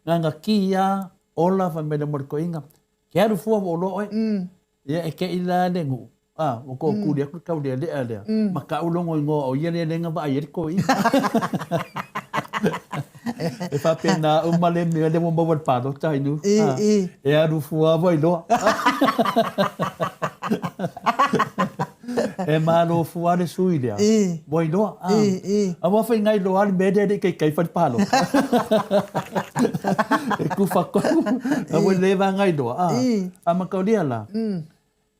na ki a, ola fai mai le mo le toeaina. Ke alu fua ua oloa oe. Ia e keʻi la le nuu, a, ua tootuli atu le taulealea lea, ma kaʻu logo igoa o ia lea lea na vaai ai le toeaina. E faapena uma le mea lea ua maua i le palota ai nuu. E alu fua ua iloa. E malo fua le sui lea, ua iloa. Aua foi nai iloa le mea lea e le i taitai fai le palota. E kufa tonu, aua le vaga iloa. A mataulia la,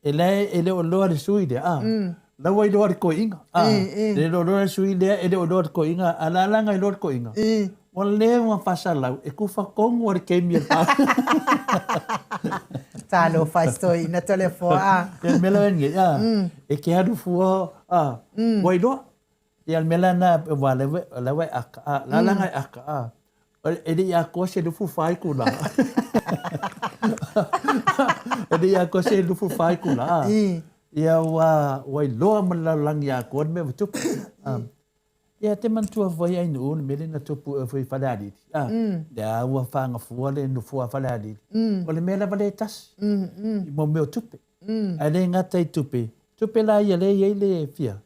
e le o iloa le sui lea, La ua iloa le toeaina. Le iloa le sui lea e le o iloa le toeaina, a la laga iloa le toeaina. Ua leva ona faasalau e tufa tonu lava le taimi o le palota.
Talofa i si toeaina Toleafoa a.
Ia le mea la lenei, a, e te alu fua, a, ua iloa. Ia le mea la lena, aua o la ua e aka, a, la laga e aka, a, e le i atoa se 24 itula. E le i atoa se 24 itula, a, ia ua, ua iloa ma le lalolagi atoa le mea ua tupu. Ia te manatua foi Ainuu le mea lea na tupu foi i Falealili, a, lea ua fagafua le nofoa Falealili, o le mea lava lea e tasi, i mo mea o tupe. Ae le gata i tupe, tupe la ia lea e i ai le fia,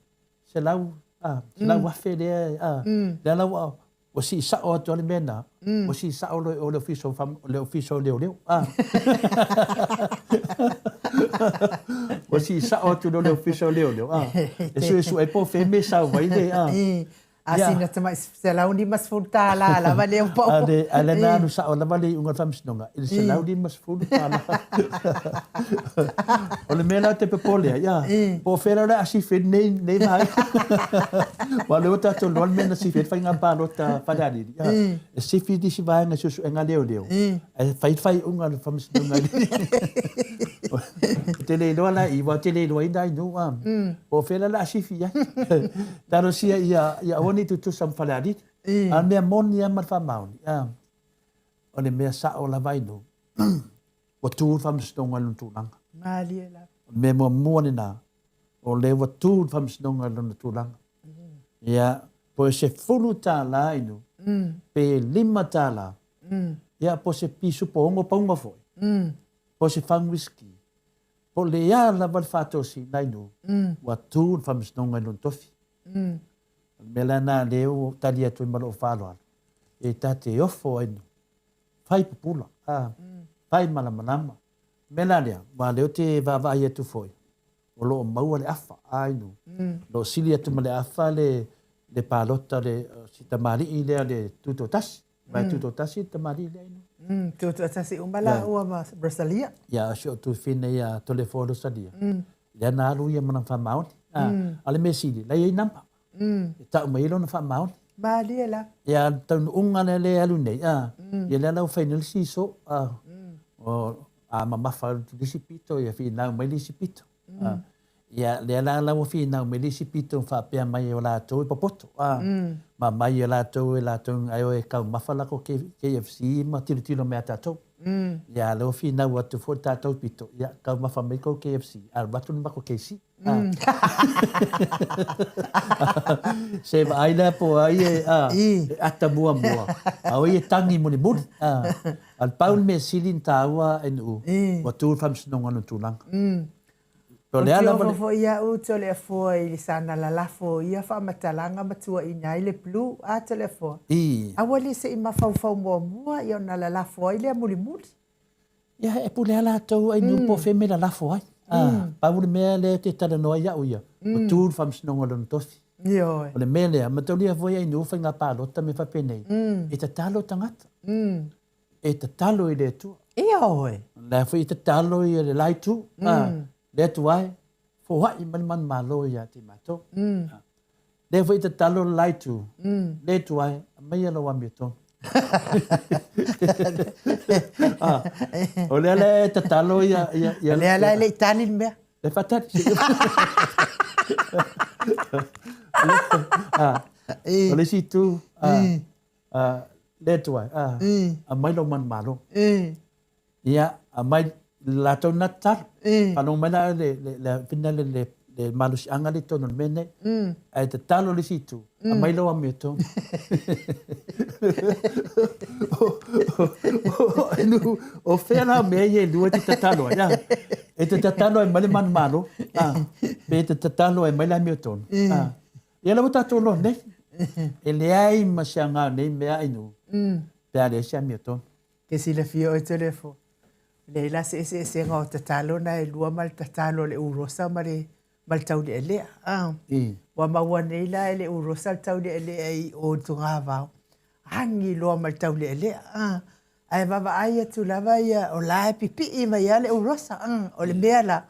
100,000 lea, a, lea la ua, ua sii sao atu lava le mea lena, ua sii sao loa i o i le Ofisa o le Ofisa o Leoleo, a. Ua sii sao atu loa i le Ofisa o Leoleo, a. E suesue ai po o fea le mea e sau ai le, a.
A sina tamai $150 lava lea ua pau.
A lea na alu sao lava le iuga o le faamasinoga i le $150. O le mea la ou te popole ai, a, po o fea la o le a sifi ai lenei, lenei vaega. Aua o lea ua tatou iloa le mea na sifi ai le faiga palota a Falealili, a, e sifi nisi vaega i suesuega a leoleo, ae fai le faaiuga a le faamasinoga i le Ou te le iloa la i i, aua ou te le iloaina Ainuu, a, po o fea la o le a sifi ai. Talosia ia, ia aua ne i tutusa ma Falealili. A o le mea moni lava ma le faamaoni, a, o le mea sao lava Ainuu, ua tu le faamasinoga i lona tulaga.
Malie lava.
O le mea muamua lena, o lea ua tu le faamasinoga i lona tulaga. Ia, po o se $10 Ainuu, pe $5, ia, po o se pisupo ono pauga foi, po o se fagu uisiki, po o le a lava le faatosina Ainuu, ua tu le faamasinoga i lona tofi. O le mea la lena lea ua ou tali atu ai ma lou faaaloalo, e ta te ofo Ainuu, fai pupula, a, fai malamalama. O le mea la lea, aua o lea ou te vaavaai atu foi, o lo o maua le afa, a Ainuu, o lo o sili atu ma le afa le, le palota le, si tamalii lea le Tutoatasi. Aua e Tutoatasi le tamalii lea Ainuu.
Mm, Tutoatasi uma lāua ma Rosalia.
Ia, o si ou tuafafine ia Toleafoa Rosalia, lea na alu ia ma lana faamaoni. A, a o le mea sili, la e i ai number. E tau mai ai lona faamaoni.
Malie la.
Ia, a o le taunuuga lea lea e alu nei, a, ia lea la ua fai nei le seesaw, a, o, a mamafa atu le isi pito, ia finau mai le isi pito. A, ia, lea la la ua finau mai le isi pito faapea mai o latou e popoto, a, ma aumai e latou e latou ai o e taumafa latou KFC ma tilotilo mai ia tatou. Ia, a lea ua finau atu foi le tatou pito, ia, taumafa mai tou KFC, ae alu atu le matou KC. Se vaai lea po o ai e, a, e ata muamua, a o ai e tagi mulimuli. A, a le pau le mea sili ona taua Ainuu, ua tu le faamasinoga i lona tulaga.
Po o le a lava le... Ou te ofo foi au Toleafoa i sana lalafo o ia faamatalaga ma tuuaiina ai le Blue a Toleafoa. Aua le se i mafaufau muamua ia ona lalafo ai lea mulimuli.
Ia, e pule lava latou Ainuu po o fea mea e lalafo ai. Pau le mea lea e te talanoa ai au ia, ua tu le faamasinoga i lona tofi.
Ioe.
O le mea lea, mataulia foi Ainuu faiga palota mea faapenei, e tatalo tagata. E tatalo i le Atua.
Ioe.
O la foi e tatalo ia le la itu, le Atua e, foai mai le manumalo ia te matou. Lea foi e tatalo le la itu, le Atua e, aumaia lau amiotonu. O lea la e tatalo ia... ia,
ia o lea la e le i tali le mea.
E faatali. O le isi itu, le Atua e, aumai lou manumalo. Ia, aumai le latou na tatalo. Faalogo mai la le, le, le, fina le, le, le malosiaga lea i totonu o le mea lenei. Ae tatalo le isi itu, aumai lou amiotonu. O fea la mea ia e lua e te tatalo ai? A? E te tatalo ai mai le manumalo, a? Pe e te tatalo ai mai le amiotonu? A? Ia lea ua tatou iloa nei, e leai ma se aoga o nei mea Ainuu, pe a leai se amiotonu.
Ke silafia oe Toleafoa, leai la se eseesega o tatalo na e lua ma le tatalo a le urosa ma le ma le taulealea. Ah. Ua maua nei la e le urosa le taulealea i o i Togavao. Agi loa ma le taulealea. Ah. Ae vaavaai atu lava ia, o la e pipii mai lava le urosa. Ah. O le mea la,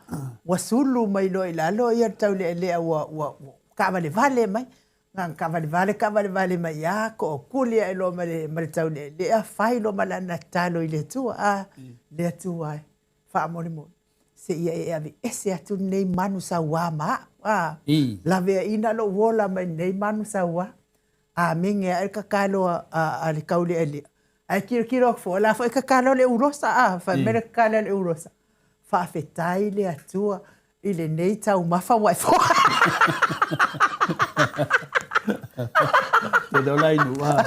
Ua sulu mai loa i lalo ia le taulealea ua ua ua taavalevale mai. Na ona taavalevale taavalevale mai lava tootuli ae loa ma le ma le taulealea fai loa ma lana tatalo i le Atua, a le Atua e, faamolemole seia e aveese atu lenei manu saua ma au, a laveaiina lou ola mai lenei manu saua. Amene ae le tatalo a le taulealea. Ae tilotilo atu foi, o la foi e tatalo le ulosa, a, fai mai le tatalo a le ulosa, faafetai le Atua i lenei taumafa ua e foai.
Te leo la inu, a,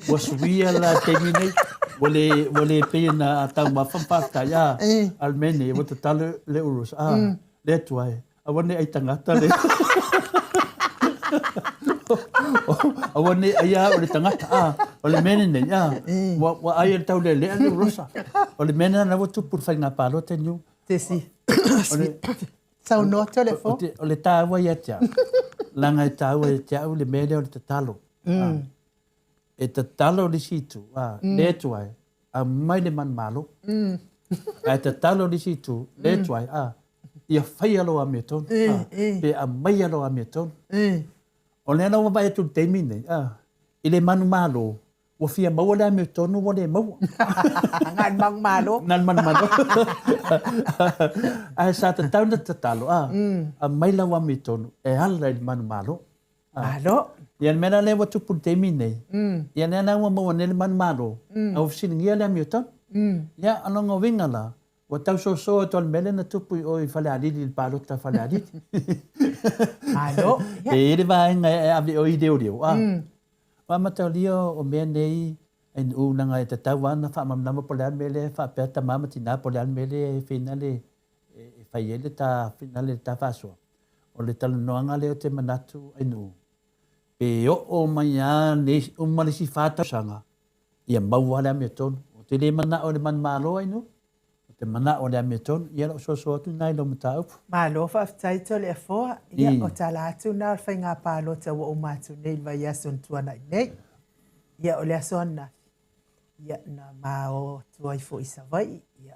ua suia la taimi nei, ua le, ua le pei ona taumafa ma faafetai, a, a le mea nei, ua tatalo le ulosa, a, le Atua e, Aua ne i ai tagata le Aua ne i ai au le tagata, a, o le mea lenei, a, ua, ua ai e le taulealea le ulosa. O le mea lena ua tupu i le faiga palota niu.
Te si, saunoa atu le fo.
O le taua ia te au, leaga e taua ia te au le mea lea o le tatalo. E tatalo le isi itu, a, le Atua e, aumai le manumalo. Ae tatalo le isi itu, le Atua e, a, ia faia lou amiotonu, a, pe aumaia lou amiotonu. O lea la ua vaai atu i le taimi lenei, a, i le manumalo, ua fia maua le amiotonu ua le maua.
Na o le manumalo.
Na o le manumalo. Ae sa tatau ona tatalo, a, aumai lau amiotonu e ala i le manumalo.
Malo.
Ia le mea la lea ua tupu i le taimi lenei, ia lea la ua maua nei le manumalo, a ua fesiligia le amiotonu. Ia, o lona uiga la, ua tau soso atu lava i le mea lea na tupu i o i Falealili i le palota a Falealili.
Malo.
E i ai le vaega e ave i o i leoleo, a. Ua amatalia o mea nei NU leaga e tatau lava ona faamalamalama po o le a le mea lea e faapea tama ma tina po o le a le mea lea e finale e fai ai le ta finale le ta faasoa. O le talanoaga lea ou te manatu NU, pe oo mai lava le uma le isi fa tausaga, ia maua le amiotonu. Ou te le manao i le manumalo NU, ou te manao i le amiotonu. Ia lou soso atu lena i lau mataupu.
Malo faafetai Toleafoa. Ia, o tala atu lena o le faiga palota ua uma atu nei i le vaiaso na tuanai nei. Ia, o le aso ananafi, ia, na ma o atu ai foi i Savaii, ia,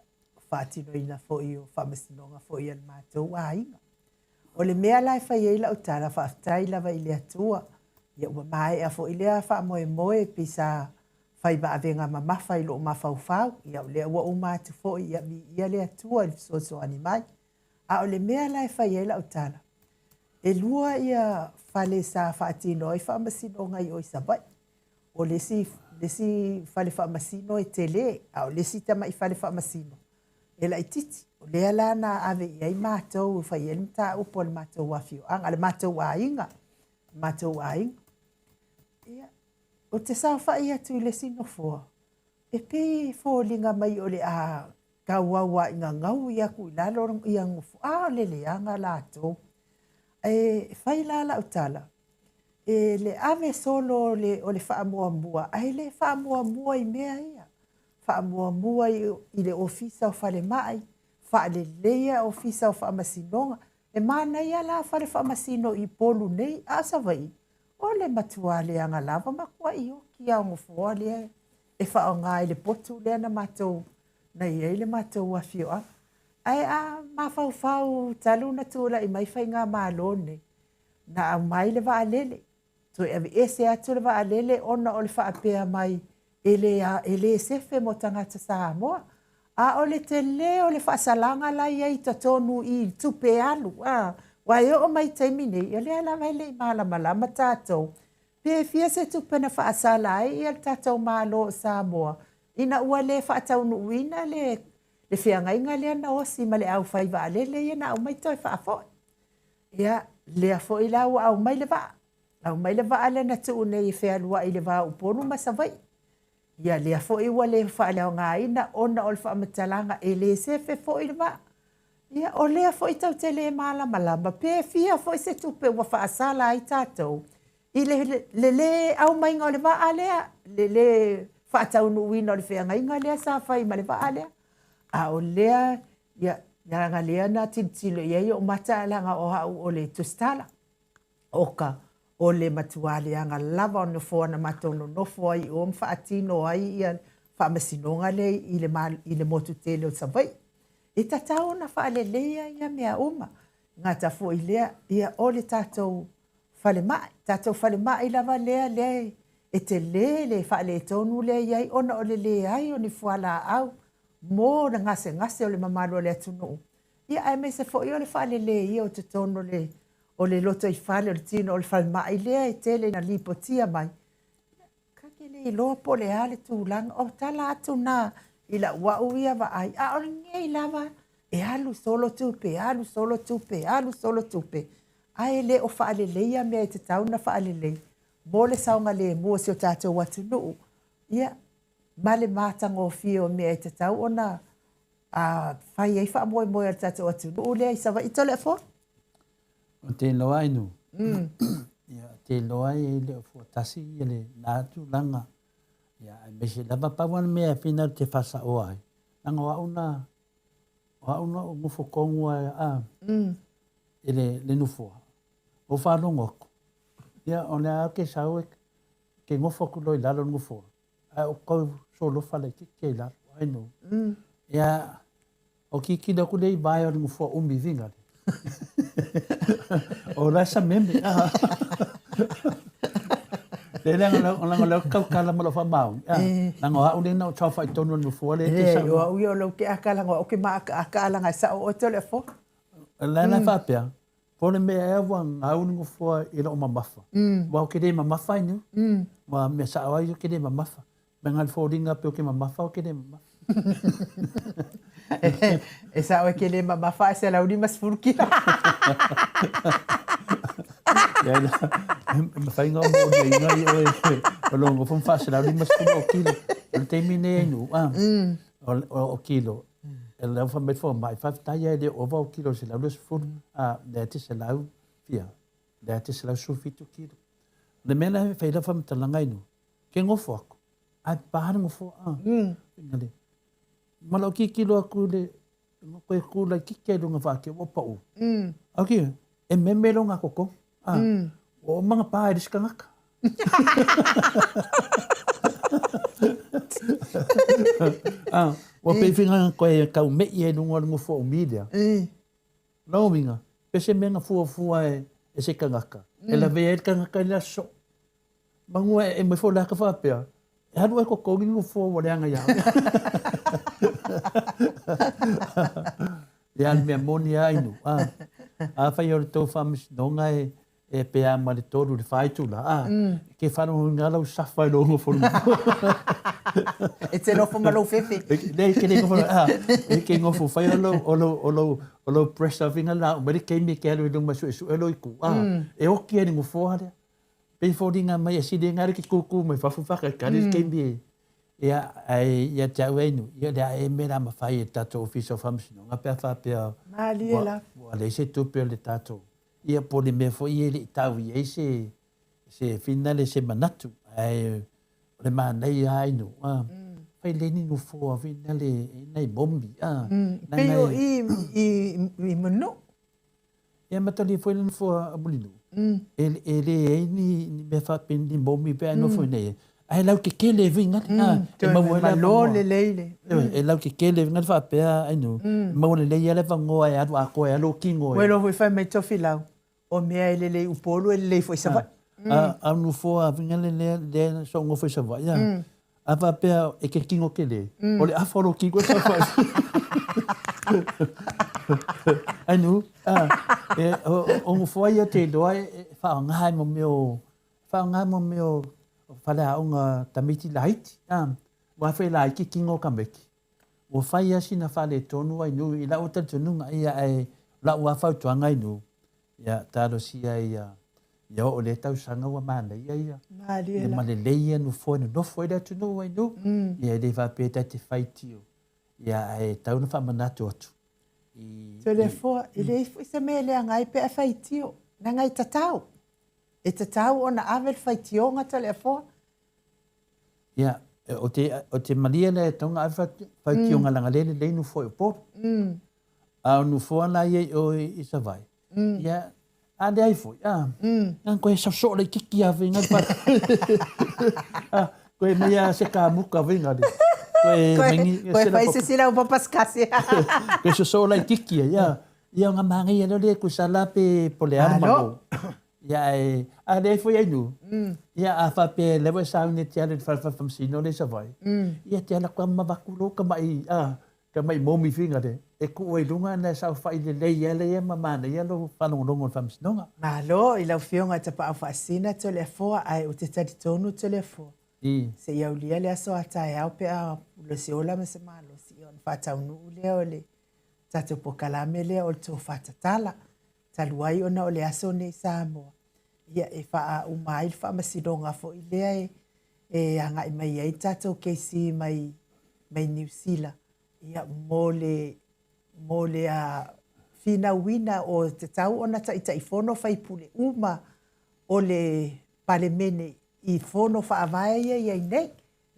faatinoina foi o faamasinoga foi a le matou aiga. O le mea la e fai ai lau tala, faafetai lava i le Atua, ia ua maea foi lea faamoemoe e pei sa fai ma avega mamafa i lou mafaufau, ia o lea ua uma atu foi, ia viia le Atua i le fesoasoani mai. A o le mea la e fai ai lau tala, e lua ia fale sa faatino ai faamasinoga i o i Savaii. O le isi, le isi fale faamasino e tele, a o le isi tamai fale faamasino e laitiiti. O lea la na ave i ai matou e fai ai le mataupu a le matou afioaga, a le matou aiga, le matou aiga. Ia, ou te saofai atu i le isi nofoa, e pei e foliga mai o le a tauauai gaui atu i lalo ia nofo, a o le leaga latou. E fai la lau tala, e le ave solo o le, o le faamuamua, ae le faamuamua i mea ia. Faamuamua i, i le ofisa o falemai, faaleleia ofisa o faamasinoga. E manaia la fale faamasino i Upolu nei, a o Savaii, o le matua leaga lava, matuai oti lava o nofoa lea e faaaoga i le potu lea na matou, na i ai le matou afioaga. Ae a mafaufau talu ona tulai mai faigamalo nei, na aumai le vaalele, toe aveese atu le vaalele ona o le faapea mai e le, e le sefe mo tagata Samoa. A o le tele o le faasalaga la e i ai i totonu i tupe alu, a, aua e oo mai i le taimi nei, o lea lava e le i malamalama tatou pe fia se tupe na faasala ai le tatou Malo o Samoa ina ua le faataunuuina le, le feagaiga lea na osi ma le aufai vaalele ia na aumai toe faafoi. Ia, lea foi la ua aumai le vaa. Aumai le vaa lea na tuu nei e fealuai i le va o Upolu ma Savaii. Ia, lea foi ua le faaleaogaina ona o le faamatalaga e le sefe foi le vaa. Ia, o lea foi tatou te le malamalama pe fia foi se tupe ua faasala ai tatou i le, le lē aumaiga o le vaa lea, le lē faataunuuina o le feagaiga lea sa fai ma le vaa lea. A o lea, ia, leaga lea na tilotilo i ai ou mata leaga o au o le tusitala. Oka, o le matua leaga lava o nofoa na matou nonofo ai i o ma faatino ai ia faamasinoga lea i le, i le motu tele o Savaii. E tatau ona faaleleia ia mea uma. Gata foi lea, ia o le tatou falemai, tatou falemai lava lea lea e tele le faaletonu lea e i ai ona o le leai o ni fualaau mo le gasegase o le mamalu o le atunuu, ia aemaise foi o le faaleleia o totonu o le o le lotoifale o le tino o le falemai lea e tele ina lipotia mai. Ta te le iloa po o le a le tulaga, o tala atu na i lau au ia vaai, a o lenei lava e alu solo tupe, alu solo tupe, alu solo tupe, ae le o faaleleia mea e tatau ona faalelei mo le saogalemu o si o tatou atunuu, ia, ma le matagofie o mea e tatau ona fai ai faamoemoe a le tatou atunuu lea i Savaii. Toleafoa?
O te iloa ai nu. Ia, te iloa ai e le o fuatasi ia le na tulaga. Ia, aemaise lava pau a le mea e whina te whasaoa ai. Langa o au na, o au na o ngofo kongu ai a, e le, le nufoa. O whalongo aku. Ia, o le a ke sau e, ke ngofo aku loi lalo nufoa. Ae o kau solofa laitiiti ai lalo, ai no. Ia, o kikilo aku lea i vae o le nofoa umi viga le. O la sa meme. Le le nga nga le kau kala ma lo fa mau. Nga o au le na o tau fa tonu no nofoa le te
sa. O au ia o lau ke akala nga o ke ma akala nga sa o te le fo.
La la fa pea. Po o le mea ea ua gau le nofoa i lou mamafa? Aua ou te le mamafa ai niu. Ua mea sao ai ou te le mamafa. Me ngai le foliga pe ou te mamafa ou te le mamafa.
E sao e ke le mamafa ae 150 kila.
Ia ina, e mafai ona moliaina i oe o lou nofo ma 450 o kilo. O le taimi lenei ai nuu, o kilo, E lau fai mai fomai, faafetai lava e le ova o kilo 120, a lea te selau fia, lea te 117 kilo. O le mea lea e fai lau faamatalaga i nuu, ke gofo aku, ae pa le gofoa a. Engari, ma lou tilotilo atu i le koe ku laitiiti ai luga faake ua pau. Au ki, e meme lona kokogi. A, ua uma ona pa e le isi tagata. A, ua pei foi na koe tau me'i ai luga o le nofo o umi lea. Lona uiga, pe se mea na fuafua e se tagata, e lavea ai le tagata i le aso. Manu e aumai foi o le ata faapea, e alu oe totogi le nofoa ua leaga ia oe. Ia, o le mea moni lava Inu, a, afai o le tou faamasinoga e, e pe a ma le 3 i le 4 itula, a, e ke faalogoina lava lau safa i lou nofo
E te nofo ma lou fefe.
Leai, e te le nofo, a, e ke nofo fai o lou, o lou, o lou, o lou pressure fina la mai le taimi e te alu i luma e suesue lou itu, a, e oti ai le nofoa lea. Pei foliga mai e sili ai le kūkū mai fafo whakakari le taimi e ia ae ia te au e inu ia le a e me la mawhai e tatou ofisa o faamasinoga pe a faapea
Malie la.
Ua leai se tupe o le tatou ia po o le mea foi e le i tau i ai se se finale se manatu ae o le manaia a inu a fai le ni nofoa finale e nai momi a
Pei o i i Manu.
E amatalia foi le nofoa a Mulinuu, e leai ni mea faapea ni momi pe a nofo i nei, ae lautetele e uiga le, e maua ai le
avanoa. Malo lelei le.
E lautetele uiga le faapea Ainuu, e maua lelei lava le avanoa e alu atoa ai lava lou tino.
Ua iloa foi fai mai Tofilau, o mea e lelei i Upolu e lelei foi i Savaii.
A o nofoa uiga le lea sa ou nofo i Savaii, A faapea e ke kino tele, o le afa o lou kino e saofai. Ainu, a, e, o, o nofoa ia te iloa e, e faaaoga ai mo mea o, faaaoga mo mea o faleaoga tamaiti laiti, a, aua foi e laiti kino o tamaiti. Ua fai lava sina faaletonu Ainu i lau talitonuga, ia ae o lau lava fautuaga Ainu, ia talosia ia ia oo i lea tausaga ua manaia ia.
Malie
la. Ma lelei ia nofoa e nonofo ai le atunuu Ainu. Ia e le faapea ta te faitio, ia ae tatau ona faamanatu atu
i. Toleafoa, e leai foi se mea e leaga ai pe a faitio, leaga e tatau. E tatau ona ave le faitioga Toleafoa.
Ia, o te, o te malie lea e tatau ona ave faitioga leaga lea e lelei nofoa i Upolu. A o nofoa la ia i o i Savaii, ia, a leai foi, a, na koe sosoo laitiiti lava faiga le a, koe aumai lava se kamuka faiga le. Koe
Koe, koe fai se sila upa pasikasi.
Koe soso laititi ai, ia. Ia o nga manaia lea o le kusala pe po le a le malo. Ia ae, a leai foi ai nu. Ia a faapea lea ua e sauni e te alu i le fale faamasino lea i Savaii, ia te ala atu lava ma avatu lou tamai, a, tamai momi figa lea, e tuu ai i luga ona e saofai lelei ai lea ma manaia lou faalogologo i le faamasinoga.
Malo i lau Afioga Tapaau Faasina Toleafoa ae ou te talitonu Toleafoa se i aulia le aso a taeao pe a pule se ola ma se malosi ona faataunuu lea o le tatou polokalame lea o le tofa tatala talu ai ona o le aso nei Samoa ia e faauma ai le faamasinoga foi lea e e agai mai ai tatou KC mai mai Niu Sila ia mo le mo le finauina o tatau ona Taitaifono faipule uma o le Palemene i fono faavae ia i ai nei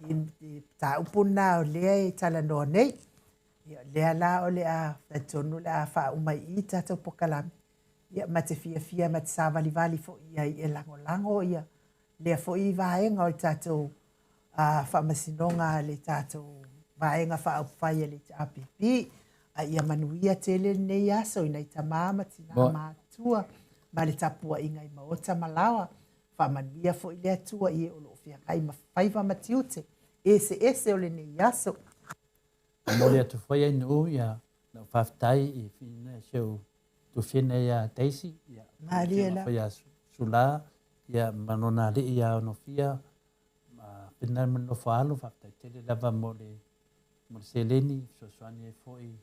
i mataupu lena o lea e talanoa nei. Ia, lea la o le a talitonu o le a faauma i i tatou polokalame, ia ma te fiafia ma te savalivali foi i ai e lagolago ia lea foi vaega o le tatou faamasinoga a le tatou Vaega Faaupufai a le HRPP. A ia manuia tele lenei aso i nai tama ma tina matutua ma le tapuaiga i maota ma laoa. Faamanuia foi le Atua i e o lo o feagai ma faiva ma tiute eseese o lenei aso.
Momoli atu foi ai nuu ia lau faafetai i whina si ou tufina ia Daisy ia
Malie la.
Foi ia Sula ia ma lona alii ia Onofia ma whina ma le nofo alo faafetai tele lava mo le mo le seleni fesoasoani ai foi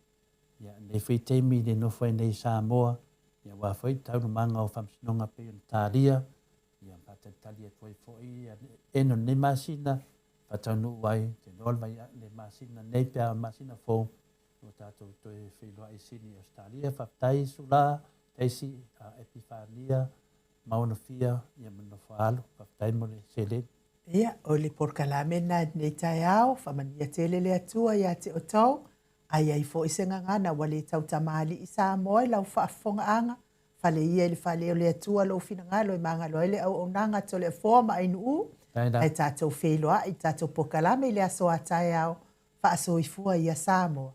ia nei foi taimi le nofo ai nei i Samoa ia aua foi taualumaga o faamasinoga pei ona talia ia faatalitali atu ai foi ia ena o lenei masina faataunuu ai te iloa le le masina nei pe a o le masina fou ua tatou toe feiloai i Sydney Ausetalia. Faafetai Sula, Daisy, Epifania ma Onofia ia ma le nofo alo. Faafetai mo le seleni.
Ia, o le polokalame lena i lenei taeao, faamanuia tele le Atua ia te outou, a i ai foi se gagana ua le tautamalii Samoa i lau faafofogaaga, fale ia i le fale o le Atua lou finagalo e magalo ai le auaunaga a Toleafoa ma Ainuu, ae tatou feiloai i tatou polokalame i le aso a taeao, faasoifua ia Samoa.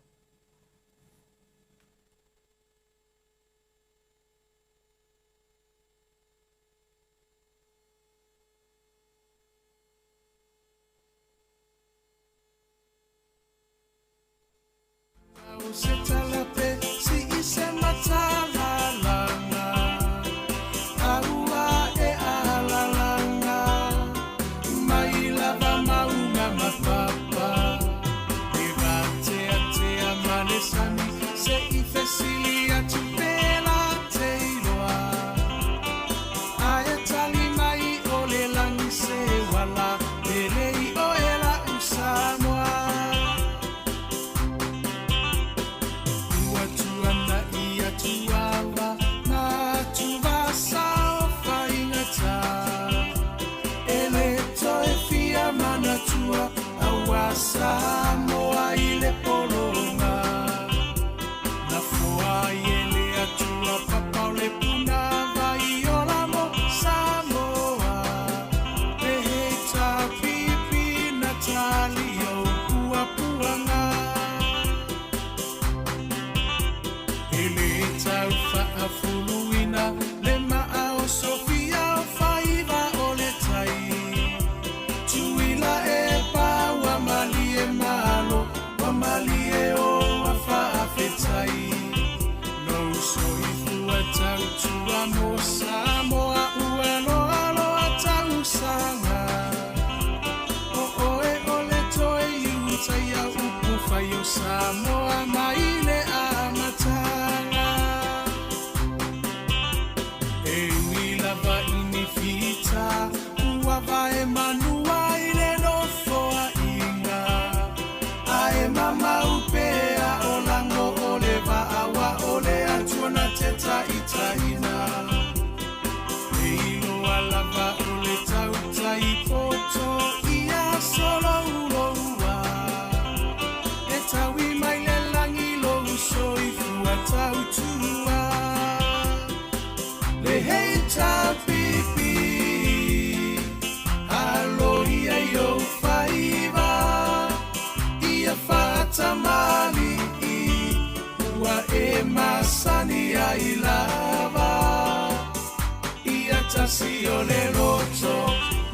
tasi o le loto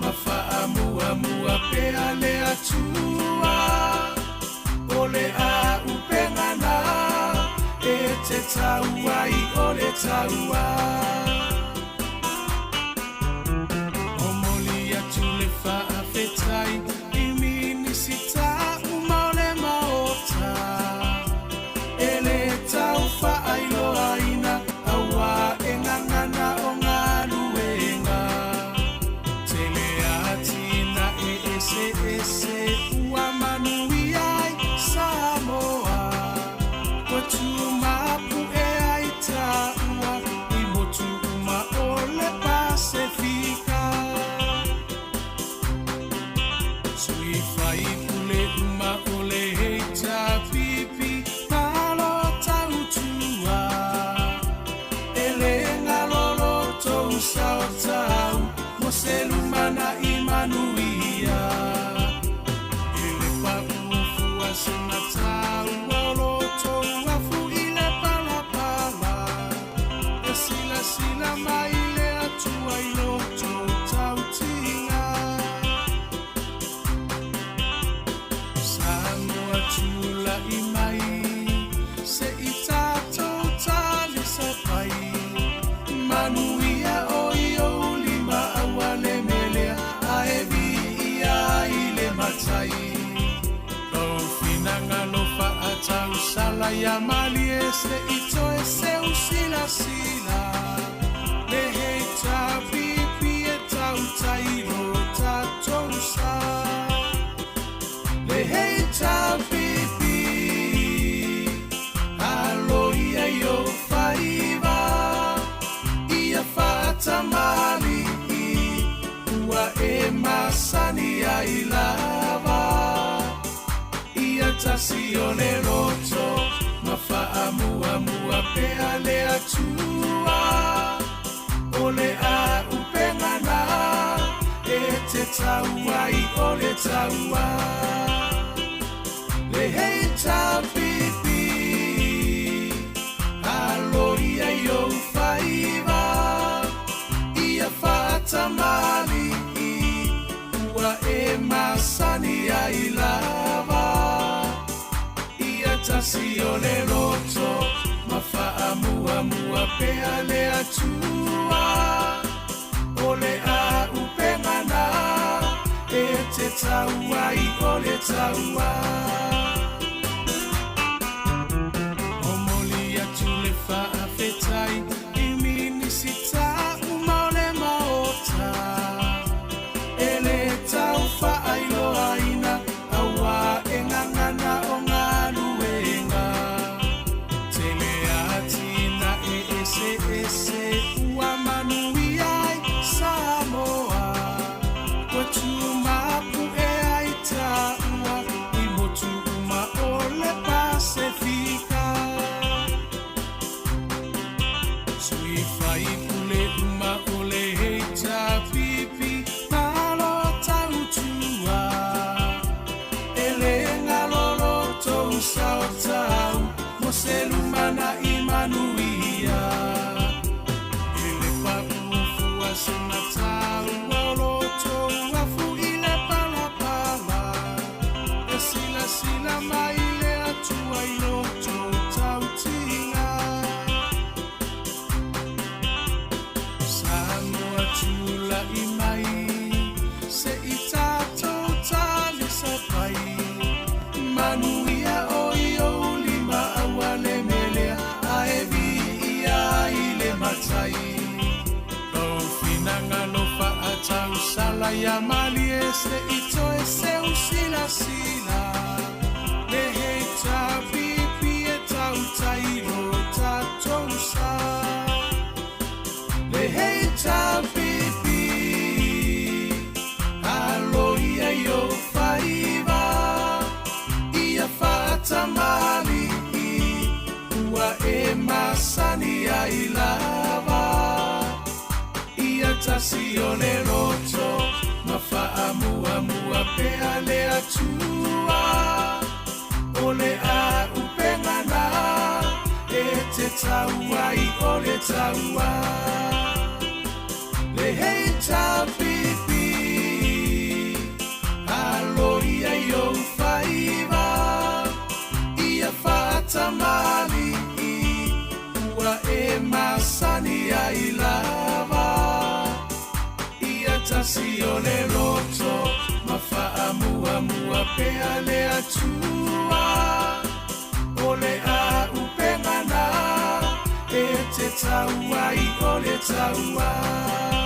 ma faamuamua pea le Atua. O le auupega na e te tau ai o le taua. Momoli atu le faafetai i Minisita uma o le Maota e le tau faailoaina auā e gagana o galuega. Tele atinae eseese ua manuia ai Samoa. Ua tumapu'e ai taua i motu uma o le Pasefika. Sui faipule uma o le HRPP malo tautua. E le galo lo tou sao tau mo se lumanai manuia. E le paʻu fua sina taua o lo tou afu i le palapala. E silasila mai le Atua i lo tou tautiga. Samoa tula'i mai se i tatou talisapai. Manuia o i ou lima aua le melea ae viia ai le Matai. Lou finagalo faatausala ia malie se i toe seu silasila. Le HRPP e tautai lo tatou sa. Le HRPP alo ia i ou faiva ia faatamali'i ua e masani ai lava. Ia tasi o le loto ma faamuamua pea le Atua. O le auupega na e te tau ai o le taua. Le HRPP alo ia i ou faiva ia faatamali'i ua e masani ai lava. Ia tasi o le loto ma faamuamua pea le Atua. O le auupega na e te tau ai o le taua. Momoli atu le faafetai i Minisita uma o le Maota e le tau faailoaina auā e gagana o galuega. Tele atinae eseese ua manuia ai Samoa. Ua tumapu'e ai taua i motu uma o le Pasefika. Sui faipule uma o le HRPP malo tautua. E le galo lo tou sao tau mo se lumanai manuia. E le paʻu fua sina taua o lo tou afu i le palapala. E silasila mai le Atua i lo tou tautiga. Samoa tula'i mai se i tatou talisapai. Manuia o i ou lima aua le melea ae viia ai le Matai. Lou finagalo faatausala ia malie se i toe seu silasila. Le HRPP e tautai lo tatou sa. Le HRPP alo ia i ou faiva ia faatamali'i ua e masani ai lava. Ia tasi o le loto ma faamuamua pea le Atua. O le auupega na e te tau ai o le taua. Le Le HRPP Alo ia i ou faiva Ia faatamalii Ua e masani ai lava Ia tasi o le loto Ma faamuamua pea le Atua O le auupega na E te tau ai o le taua.